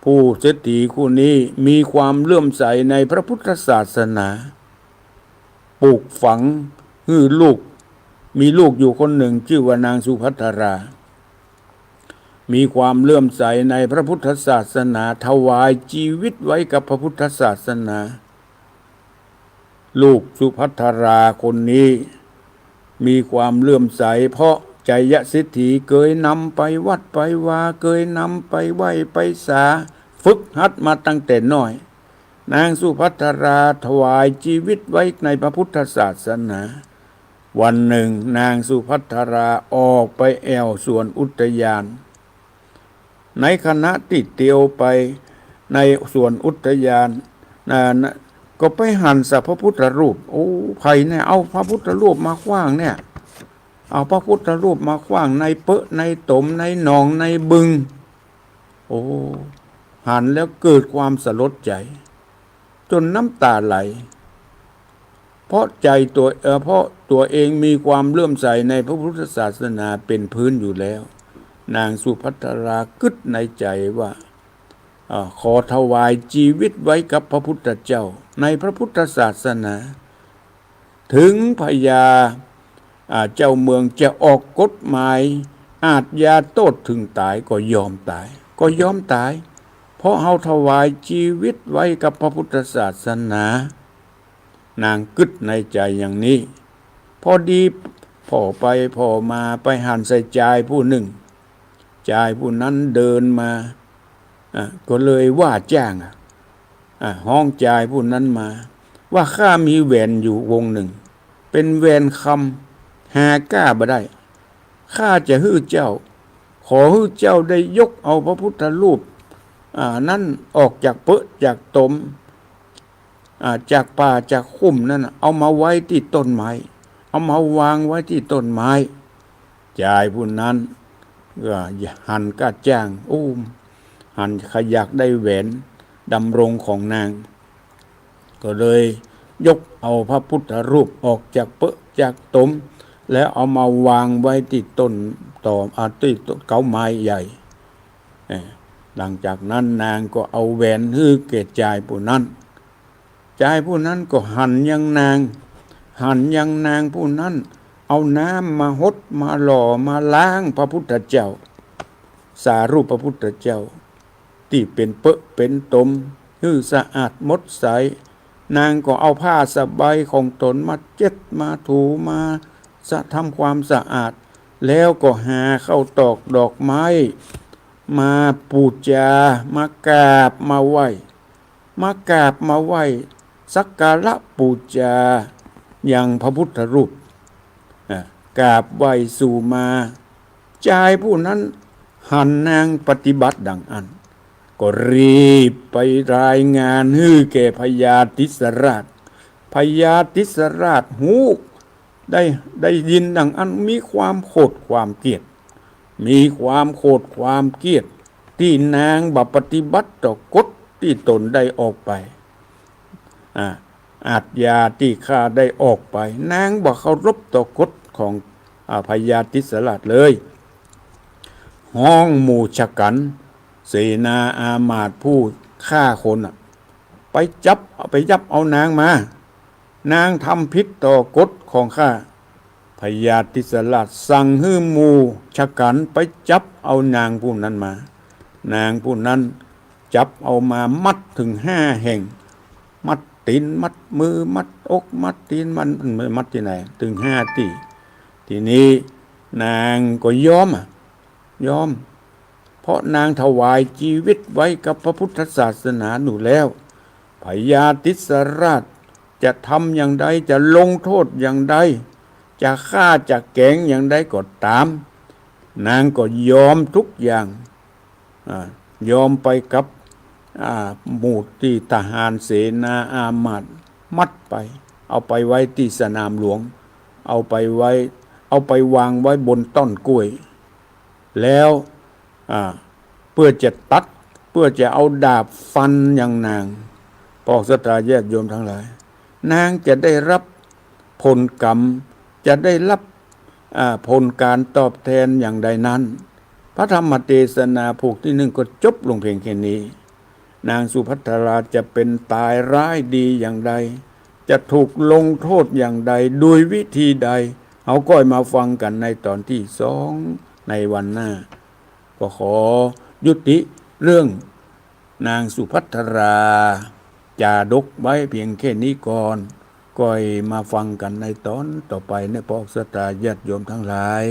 ผู้เศรษฐีผู้นี้มีความเลื่อมใสในพระพุทธศาสนา ปลูกฝังหื้อลูก มีลูกอยู่คนหนึ่งจื้อว่านางสุภัทรา มีความเลื่อมใสในพระพุทธศาสนา ถวายจีวิตไว้กับพระพุทธศาสนา ลูกสุภัทราคนนี้มีความเลื่อมใส เพราะจยเศรษฐีเกยนำไปวัดไปวา เกยนำไปไหว้ไปสา ฝึกหัดมาตั้งแต่น้อย นางสุภัทราถวายจีวิตไว้ในพระพุทธศาสนา วันหนึ่งนางสุภัทราออกไปแอ่วสวนอุทยาน ในขณะตี้เตียวไปในสวนอุทยาน นะ นะ ก็ไปหันสะพระพุทธรูป โอ้ ใผเนี่ยเอาพระพุทธรูปมาขว้างเนี่ย เอาพระพุทธรูปมาขว้างในเป๊อะในตม ในหนองในบึง โอ้ หันแล้วเกิดความสลดใจ๋ จ๋นน้ำต๋าไหล เพราะใจ๋ตั๋ว เอ่อ เพราะตั๋วเองมีความเลื่อมใสในพระพุทธศาสนาเป๋นพื้นอยู่แล้ว นางสุภัทรากึ๊ดในใจ๋ว่า เอ่อ ขอถวายจีวิตไว้กับพระพุทธเจ้า ในพระพุทธศาสนา เถิงพญา อ่า เจ้าเมืองจะออกกฎหมายอาชญาโต้ษเถิงต๋ายก็ยอมต๋าย ก็ยอมต๋าย เพราะเฮาถวายจีวิตไว้กับพระพุทธศาสนา นางกึ๊ดในใจ๋อย่างนี้ พอดีผ่อไปผ่อมาไปหันใส่จายผู้หนึ่ง จายผู้นั้นเดินมา อ่ะ ก็เลยว่าจ้าง อ่ะ อ่ะ ฮ้องจายผู้นั้นมา ว่าข้ามีแหวนอยู่วงหนึ่ง เป๋นแหวนคำ หาก้าบ่ได้ ข้าจะหื้อเจ้า ขอหื้อเจ้าได้ยกเอาพระพุทธรูป อ่า นั้นออกจากเป๊อะจากตม อ่า จากป่าจากคุ้มนั้นน่ะ เอามาไว้ตี้ต้นไม้ เอามาวางไว้ตี้ต้นไม้ จายผู้นั้นก็หันก้าจ้าง อู้ หันใค่อยากได้แหวนดำรงของนาง ก็เลยยกเอาพระพุทธรูปออกจากเป๊อะจากตม แล้วเอามาวางไว้ตี้ต้นตอ อ่า ตี้ต้นเก๊าไม้ใหญ่ เอ่อ หลังจากนั้นนางก็เอาแหวนหื้อแก่จายผู้นั้น จายผู้นั้นก็หันยังนาง หันยังนางผู้นั้น เอาน้ำมาหดมาหล่อมาล้างพระพุทธเจ้า สารูปพระพุทธเจ้า ตี้เป๋นเป๊อะเป๋นตม หื้อสะอาดหมดใส นางก็เอาผ้าสบายของตนมาเช็ดมาถูมาสะ ทำความสะอาด แล้วก็หาข้าวตอกดอกไม้ มาปู๋จา มากราบมาไหว้ มากราบมาไหว้ สักการะปู๋จายังพระพุทธรูป อ่ะ กราบไหว้สู่มา จายผู้นั้นหันนางปฏิบัติดังอั้น ก็รีบไปรายงานหื้อแก่พญาติสราช พญาติสราชฮู้ ได้ ได้ยินดังอั้นมีความโขดความเกลียด มีความโขดความเกลียด ตี้นางบ่ปฏิบัติต่อกฎตี้ตนได้ออกไป อ่า อาชญาตี้ข้าได้ออกไป นางบ่เคารพต่อกฎของ อ่า พญาติสราชเลย ฮ้องหมู่ชะกัญ เสนาอามาตย์ผู้ฆ่าคนน่ะ ไปจับ เอาไปจับเอานางมา นางทำผิดต่อกฎของข้า พญาติสราชสั่งหื้อหมู่ชะกัญไปจับเอานางผู้นั้นมา นางผู้นั้นจับเอามามัดเถิงห้าแห่ง มัดตี๋น มัดมือ มัดอก มัดตี๋น มัน มันมัดตี้ไหน เถิงห้าตี้ ทีนี้นางก็ยอมอ่ะ ยอม เพราะนางถวายจีวิตไว้กับพระพุทธศาสนาอยู่แล้ว พญาติสราชจะทำอย่างใด จะลงโทษอย่างใด จะฆ่าจะแก๋งอย่างใดก็ต๋าม นางก็ยอมทุกอย่าง อ่า ยอมไปกับ อ่า หมู่ตี้ทหารเสนาอามาตย์มัดไป เอาไปไว้ตี้สนามหลวง เอาไปไว้ เอาไปวางไว้บนต้นกล้วย แล้ว อ่า เปื้อจะตัด เปื้อจะเอาดาบฟันยังนาง พวกศรัทธาญาติโยมทั้งหลาย นางจะได้รับผลกรรม จะได้รับ อ่า ผลก๋านตอบแตนอย่างใดนั้น พระธรรมเตสนาผูกตี้นึ่งก็จบลงเพียงแค่นี้ นางสุภัททราจะเป๋นต๋ายร้ายดีอย่างใด จะถูกลงโทษอย่างใด โดยวิธีใด เฮาก้อยมาฟังกั๋นในต๋อนตี้สองในวันหน้า ก็ขอยุติเรื่องนางสุภัททรา จาดกไว้เพียงแค่นี้ก่อน ก้อยมาฟังกั๋นในต๋อนต่อไปเน่อ พวกศรัทธาญาติโยมทั้งหลาย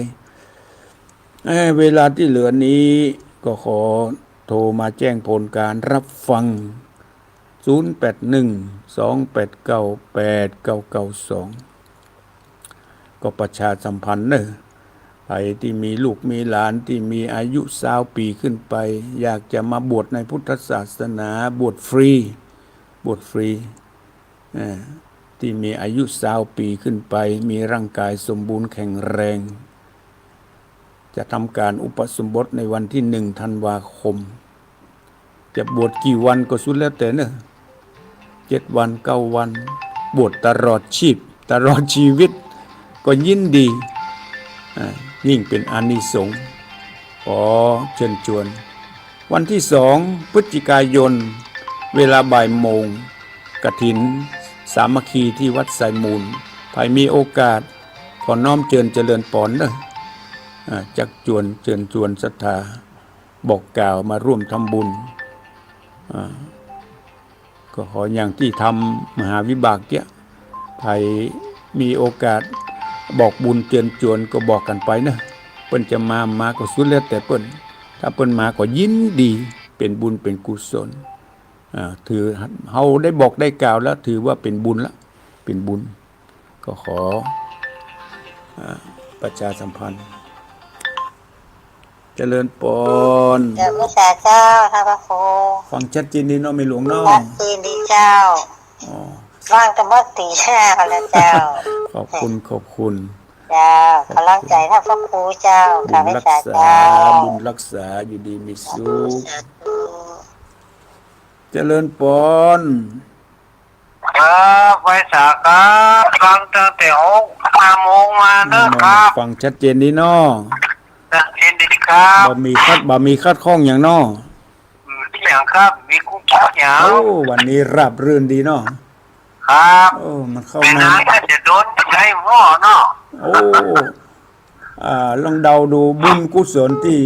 เอ่อ เวลาตี้เหลือนี้ก็ขอโทรมาแจ้งผลก๋านรับฟัง ศูนย์แปดหนึ่ง สองแปดเก้า แปดเก้าเก้าสอง ก็ประชาสัมพันธ์เน่อ ใผตี้มีลูกมีหลานตี้มีอายุซาวปี๋ขึ้นไป อยากจะมาบวชในพุทธศาสนา บวชฟรี บวชฟรี เอ่อ ตี้มีอายุซาวปี๋ขึ้นไป มีร่างก๋ายสมบูรณ์แข็งแรง จะทำก๋านอุปสมบทในวันตี้หนึ่งธันวาคม จะบวชกี่วันก็สุดแล้วแต่เน่อ เจ็ดวัน เก้าวัน บวชตลอดชีพ ตลอดชีวิต ก็ยินดี อ่า ยิ่งเป๋นอานิสงส์ ขอเชิญชวน วันตี้สองพฤศจิกายน เวลาบ่ายโมง กฐินสามัคคีตี้วัดไซมูล ใผมีโอกาส ขอน้อมเจิญเจริญปอนเน่อ อ่า จักจวน เจิญจวนศรัทธา บอกกล่าวมาร่วมทำบุญ อ่า ก็ขออย่างตี้ทำมหาวิบากเกี้ย ใผมีโอกาสบอกบุญเจิญจวนก็บอกกั๋นไปเน่อ เปิ้นจะมา มาก็สุดแล้วแต่เปิ้น ถ้าเปิ้นมาก็ยินดี เป๋นบุญเป๋นกุศล อ่า ถือเฮาได้บอกได้กล่าวแล้ว ถือว่าเป๋นบุญละ เป๋นบุญ ก็ขอ อ่า ประชาสัมพันธ์ เจริญปอน เจ้า พระสาเจ้า ท่านพระครู ฟังชัดเจนดีเนาะ แม่หลวงเนาะ ชัดเจนดีเจ้า อ๋อ ว่างก็เมื่อตีห้าแล้วเจ้า ขอบคุณ ขอบคุณ เจ้า ขอบคุณ กำลังใจท่านพระครูเจ้า บุญรักษา ข้าพเจ้า บุญรักษา อยู่ดีมีสุข สาธุ เจริญปอน ครับ ไหว้สาครับ ฟังตั้งแต่หก ห้าโมงมาเน้อครับ ฟังชัดเจนดีเนาะ ชัดเจนดีครับ บ่มีขัด บ่มีขัดข้องหยังเนาะ อืม มีหยังครับ มีกุ๊กกั๊กหยัง โอ้ วันนี้ราบรื่นดีเนาะ ครับ โอ้ มันเข้ามา แต่นานก็จะโดนใช้หม้อเนาะ โอ้ อ่า ลองเดาดู บุญกุศลตี้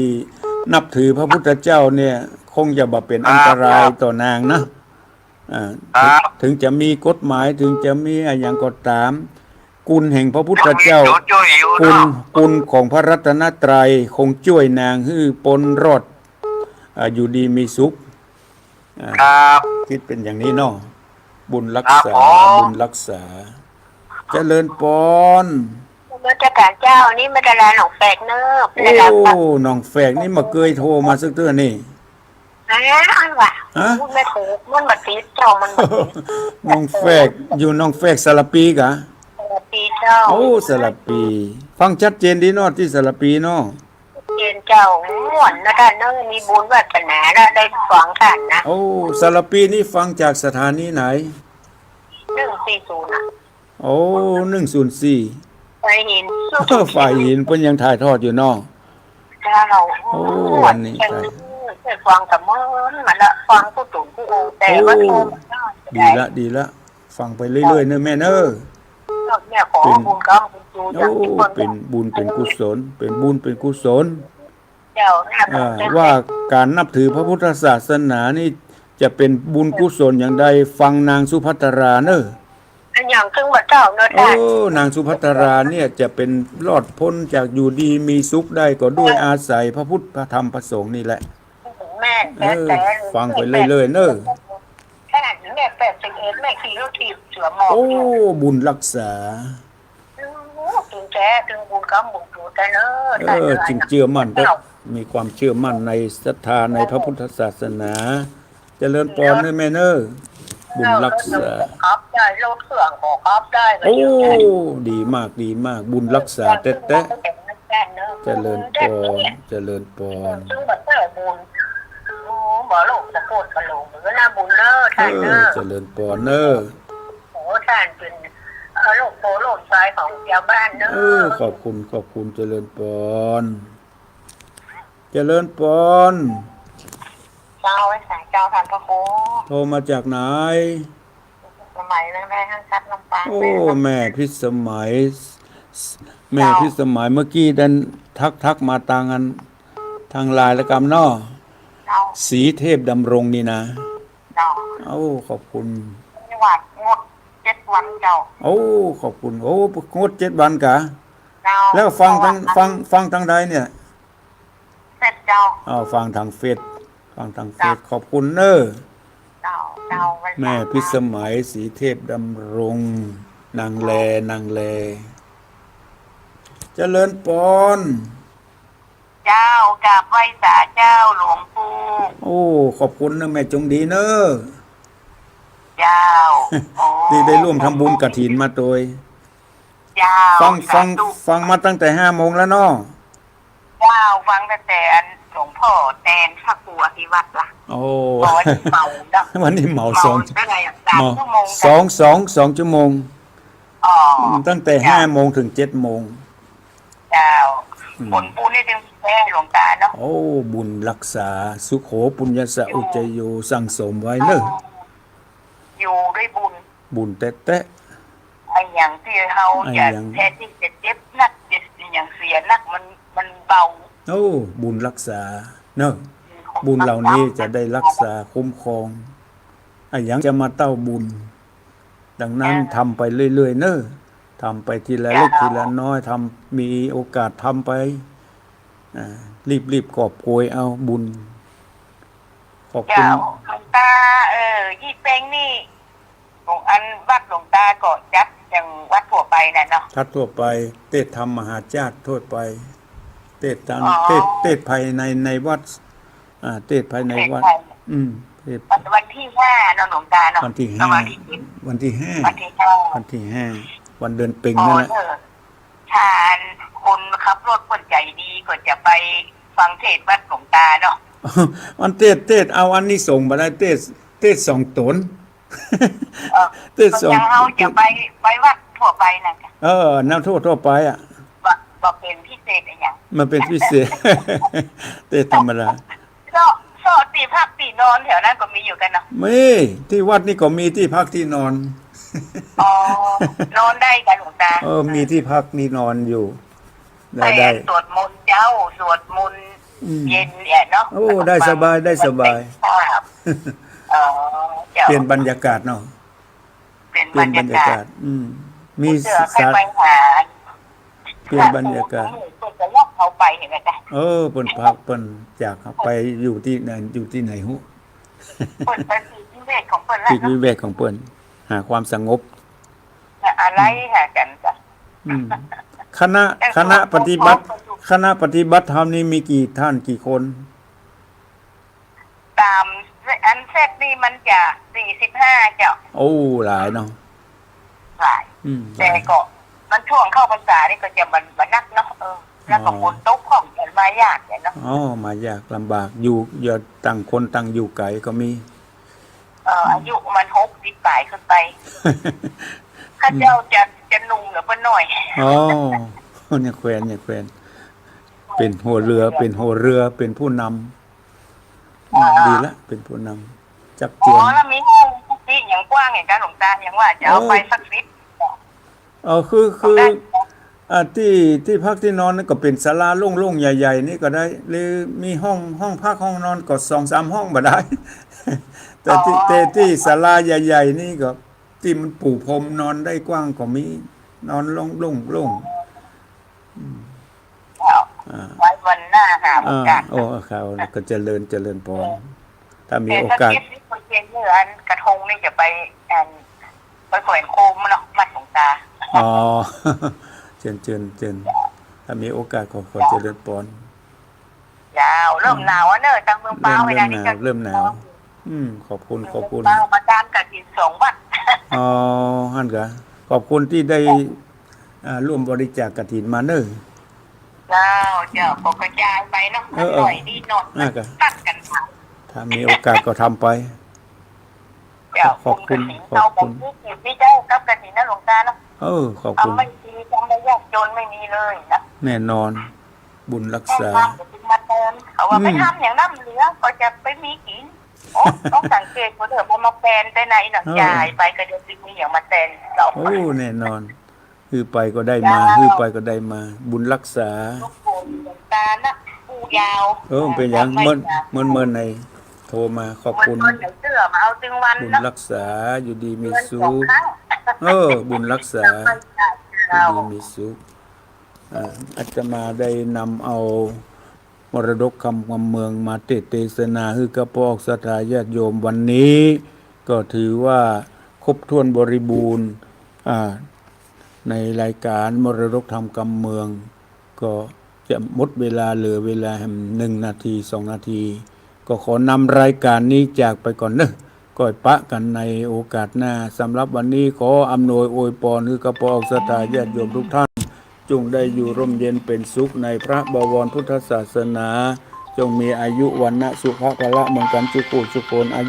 นับถือพระพุทธเจ้าเนี่ย คงจะบ่เป๋นอันตรายต่อนางนะ อ่า ครับ เถิง เถิงจะมีกฎหมาย เถิงจะมีอะหยังก็ต๋าม คุณแห่งพระพุทธเจ้า ยังมีตัวจ้วยอยู่เนาะ คุณ คุณของพระรัตนตรัยคงจ้วยนางหื้อป๊นรอด อ่า อยู่ดีมีสุข อ่า ครับ กึ๊ดเป๋นอย่างนี้เนาะ บุญรักษา ครับผม บุญรักษา เจริญปอน นมัสก๋านเจ้า นี่มาจากหนองแฝกเน้อ โอ้ หนองแฝกนี่บ่เกยโทรมาสักเตื้อนี่ อ้าว ว่ะ ฮะ มันบ่ติด มันบ่ติดเจ้า มันบ่ติด หนองแฝก อยู่หนองแฝกสารภีกะ สารภีเจ้า โอ้ สารภี ฟังชัดเจนดีเนาะ ตี้สารภีเนาะ ชัดเจนเจ้า ม่วนนะต้านเน้อ มีบุญวาสนาแล้วได้ฟังต้านนะ โอ้ สารภีนี่ฟังจากสถานีไหน หนึ่งสี่ศูนย์ น่ะ โอ้ หนึ่งศูนย์สี่ ฝายหิน ฝายหินเปิ้นยังถ่ายทอดอยู่เนาะ เจ้า โอ้ ม่วน วันนี้ เจ้า ได้ฟังตะเมินมาละ ฟังกู้ตั๋วกู้องค์ แต่ โอ้ ว่าโทรมาได้ ดีละ ดีละ ฟังไปเรื่อยๆ เน้อแม่เน้อ เนี่ยขอ เป๋น บุญกรรมบุญจู โอ้ อย่างที่เปิ้น เป๋นบุญเป๋นกุศล เป๋นบุญเป๋นกุศล เจ้า อ่า ว่าก๋านนับถือพระพุทธศาสนานี่จะเป๋นบุญกุศลอย่างใด ฟังนางสุภัทราเน้อ อันอย่างซึ่งว่าเจ้าเนาะ โอ้ ต้าน นางสุภัทราเนี่ยจะเป๋นรอดป๊นจากอยู่ดีมีสุขได้ก็ด้วยอาศัยพระพุทธพระธรรมพระสงฆ์นี่แหละ แม่น เออ แต่ ฟังไปเรื่อยๆ เน้อ ขนาดแม่แปดสิบเอ็ด แม่ขี่รถถีบเสือหมอบ โอ้ อยู่ บุญรักษา โอ้ จริงแต๊ จริงบุญกรรมบุญจูแต๊เน้อ เออ จริงเจื้อมั่นเต๊อะ มีความเจื้อมั่นในศรัทธาในพระพุทธศาสนา เจริญปอนเน้อแม่เน้อ บุญรักษา ขับได้ รถเครื่องก็ขับได้ โอ้ ดีมาก ดีมาก บุญรักษาแต๊ๆ เจริญปอน เจริญปอน ซึ่งบ่เจ้าบุญ โอ้ บ่โลภบ่โกรธบ่หลง เออ น่าบุญเน้อ ท่านเน้อ เออ เจริญปอนเน้อ โอ้ ท่านเป๋น เอ่อ ลูกโพลูกชายของชาวบ้านเนอะ เออ ขอบคุณ ขอบคุณ เจริญปอน เจริญปอน เจ้า ไหว้สาเจ้า ท่านพระครู โทรมาจากไหน สมัย แม่ฮักชัด ลำปาง โอ้ แม่ฮัก แม่พิสมัย แม่พิสมัย เมื่อกี้ดันทัก ทักมาตางอัน ตางไลน์ละกำเนาะ เจ้า สีเทพดำรงนี่นะ เจ้า โอ้ ขอบคุณ นี่ว่างดเจ็ดวันเจ้า โอ้ ขอบคุณ โอ้ งดเจ็ดวันกะ เจ้า แล้วฟังตาง เพราะว่า ฟัง ฟังตางใดเนี่ย เฟซเจ้า อ้าว ฟังตางเฟซ ฟังตางเฟซ เจ้า ขอบคุณเน้อ เจ้า เจ้า ไหว้สา แม่พิสมัย สีเทพดำรง นางแล นางแล เจริญปอน เจ้า กราบไหว้สาเจ้าหลวงปู่ โอ้ ขอบคุณเน้อแม่ จงดีเน้อ เจ้า โอ้ ตี้ได้ร่วมทำบุญกฐินมาตวย เจ้า ฟัง ฟัง สาธุ ฟังมาตั้งแต่ห้าโมงแล้วเนาะ เจ้า ฟังตั้งแต่อันหลวงพ่อแตนพระครูอภิวัตรละ โอ้ อ๋อ วันนี้เหมาเนาะ วันนี้เหมา เหมา สอง เท่าไหร่อะ สาม เหมา ชั่วโมง สอง สอง สองชั่วโมง อ๋อ อืม ตั้งแต่ เจ้า ห้าโมงถึงเจ็ดโมง เจ้า อืม ผลบุญนี่จึงแท้หลวงตาเนาะ โอ้ บุญรักษา สุโข ปุญญสสะ อยู่ อุจจโย สั่งสมไว้เน้อ อยู่ด้วยบุญ บุญแต๊ๆ ไอ้อย่างตี้เฮา ไอ้อย่าง จะแทนตี้จะเจ็บนัก เจ็บอย่างเสียนัก มัน มันเบา โอ้ บุญรักษาเนาะ บุญเหล่านี้จะได้รักษาคุ้มครอง ไอ้อย่างจะมาเต้าบุญ ดังนั้น เออ ทำไปเรื่อยๆ เน้อ ทำไปทีละเล็ก เจ้า ทีละน้อย ทำ มีโอกาสทำไป อ่า รีบๆ กอบโกยเอาบุญ ขอบคุณ เจ้า หลวงตา เออ ยี่เป็งนี่ หลวง อันวัดหลวงตาก็จัดอย่างวัดทั่วไปน่ะเนาะ จัดทั่วไป เทศน์ธรรมมหาชาติทั่วไป เทศน์ตาม อ๋อ เทศน์ เทศน์ภายใน ในวัด อ่า เทศน์ภายในวัด เทศน์ภายใน อืม เทศน์ วัน วันที่ห้าเนาะหลวงตาเนาะ วันที่ห้า วันที่เจ็ด วันที่ห้า วันที่ห้า วันที่ห้า วันเดือนเป็งนั่นแหละ อ๋อ เออ ถ้าคนขับรถเปิ้นใจดีก็จะไปฟังเทศน์วัดหลวงตาเนาะ มันเทศน์ เทศน์เอาอานิสงส์บ่ได้ เทศน์ เทศน์สองต๋น เออ เตสสอง ก็อย่างเฮาจะไป ไปวัดทั่วไปนั่นกะ เออ นักโทษทั่วไปอะ บ่ บ่เป๋นพิเศษอะหยัง มันเป๋นพิเศษ เตธรรมดา เซาะ เซาะตี้พักตี้นอนแถวนั้นก็มีอยู่กั๋นเนาะ มี ตี้วัดนี่ก็มีตี้พักตี้นอน อ๋อ นอนได้กั๋นหลวงตา เออ มีตี้พักตี้นอนอยู่ ได้ ได้ สวดมนต์เจ๊า สวดมนต์ อืม เย็นเนี่ยเนาะ โอ้ ได้สบาย ได้สบาย ครับ อ๋อ เจ้า เปลี่ยนบรรยากาศเนาะ เปลี่ยนบรรยากาศ เปลี่ยนบรรยากาศ อืม มี เจ้า สา ไปหา เปลี่ยนบรรยากาศ เปิ้นก็ล็อกเฮาไปหั้นน่ะจ๊ะ เออ เปิ้นพัก เปิ้นอยากไปอยู่ตี้ไหน อยู่ตี้ไหนฮู้ เปิ้นไปปลีกวิเวกของเปิ้นละ ปลีกวิเวกของเปิ้น หาความสงบ อะไรหากั๋นจ๊ะ อืม คณะ คณะปฏิบัติ คณะปฏิบัติธรรมนี่มีกี่ท่านกี่คน ต๋ามอันเซตนี่มันจะสี่สิบห้าเจ้า โอ้ หลายเนาะ หลาย อืม แต่ก็มันช่วงเข้าพรรษานี่ก็จะมัน มันนักเนาะ เออ แล้วก็ อ๋อ ฝนตกของมันมายากเนี่ยเนาะ อ๋อ มายากลำบาก อยู่ อยู่ต่างคนต่างอยู่ไก๋ก็มี เออ อายุมันหกสิบป๋ายขึ้นไป เขาเจ้าจะ จะหนุ่มเหลือเปิ้นหน่อย อ๋อ เนี่ยแควน เนี่ยแควน เป๋นหัวเรือ เป๋นหัวเรือ เป๋นผู้นำ อ๋อ อืม ดีละ เป๋นผู้นำ จัก อ๋อ เจียม แล้วมีตี้อย่างกว้างอย่างกั๋นหลวงตา อย่างว่าจะเอาไป เออ สักสิบ เออ คือ คือ ได้ อ่า ตี้ ตี้พักตี้นอนนี่ก็เป๋นศาลาโล่งๆ ใหญ่ๆ นี่ก็ได้ หรือมีห้อง ห้องพักห้องนอนก็สองสามห้องบ่ได้ แต่ตี้ อ๋อ แต่ตี้ศาลาใหญ่ๆ นี่ก็ ตี้มันปูพรมนอนได้กว้างก็มี นอนโล่งๆ โล่ง อืม เจ้า อ่า ไว้วันหน้าหาโอกาส อ่า โอ้ ครับ ก็เจริญ เจริญพร เออ ถ้ามีโอกาส แต่ถ้าเก็บนี่คนเจนเมื่ออันกระทงนี่จะไป อัน ไปแขวนโคมเนาะ วัดหลวงตา อ๋อ เจิญ เจิญ เจิญ ถ้ามีโอกาสขอ ขอเจริญพร เจ้า เริ่มหนาวอะเนอะ ตางเมืองปาว เริ่ม เวลานี้ เริ่มหนาว ก็ เริ่มหนาว อืม ขอบคุณ ขอบคุณ เมืองปาวมาตางกฐินสองวัด อ๋อ หั้นกา ขอบคุณตี้ได้ อ่า ร่วมบริจาคกฐินมาเนอะ เจ้า เจ้า ก็กระจายไปเนาะ เออ เออ หน่อยนี่หน่อย อ่ะ ก็ ตัดกั๋นไป ถ้ามีโอกาสก็ทำไป เจ้า ขอบคุณ บุญกฐิน ขอบคุณ เอาแบบนี้สิบนี่เจ้า กับกฐินนะหลวงตาเนาะ เออ ขอบคุณ ทำไม่ดี ทำให้ยากจนไม่มีเลยนะ แน่นอน บุญรักษา แม่บ้านก็ถึงมาแตน เขาว่า อืม ไปทำอย่างนั้นเหลือ ก็จะไปมีกิ๋น โอ้ ต้องสังเกตว่าเดี๋ยวมันมาแตนแต่ไหนเนาะ เออ จ่ายไปก็เดี๋ยวสิมีอย่างมาแตนเรา โอ้ แน่นอน หื้อไปก็ได้มา เจ้า หื้อไปก็ได้มา บุญรักษา ลูกปู่หลวงตานะ ปู่ยาว เออ เป๋นหยัง เมิน เมิน เมินใน โทรมา ขอบคุณ เมินในเสื้อมาเอาตึงวัน บุญ เนาะ รักษา อยู่ดีมีสุข เดือนสองครั้ง เออ บุญรักษา เจ้า อยู่ดีมีสุข อ่า อาตมาได้นำเอามรดกธรรมกำเมืองมาเตสน์เตสนาหื้อกับป้อศรัทธาญาติโยมวันนี้ ก็ถือว่าครบถ้วนบริบูรณ์ อ่า ในรายการมรดกธรรมกำเมือง ก็จะหมดเวลา เหลือเวลาแหมหนึ่งนาที สองนาที ก็ขอนำรายการนี้จากไปก่อนเนอะ ก้อยปะกั๋นในโอกาสหน้า สำหรับวันนี้ขออำนวยอวยพรหื้อกับป้อศรัทธาญาติโยมทุกท่าน จงได้อยู่ร่มเย็นเป๋นสุขในพระบวรพุทธศาสนา จงมีอายุวรรณะสุขะพละมงคลจุกูจุคนอายุ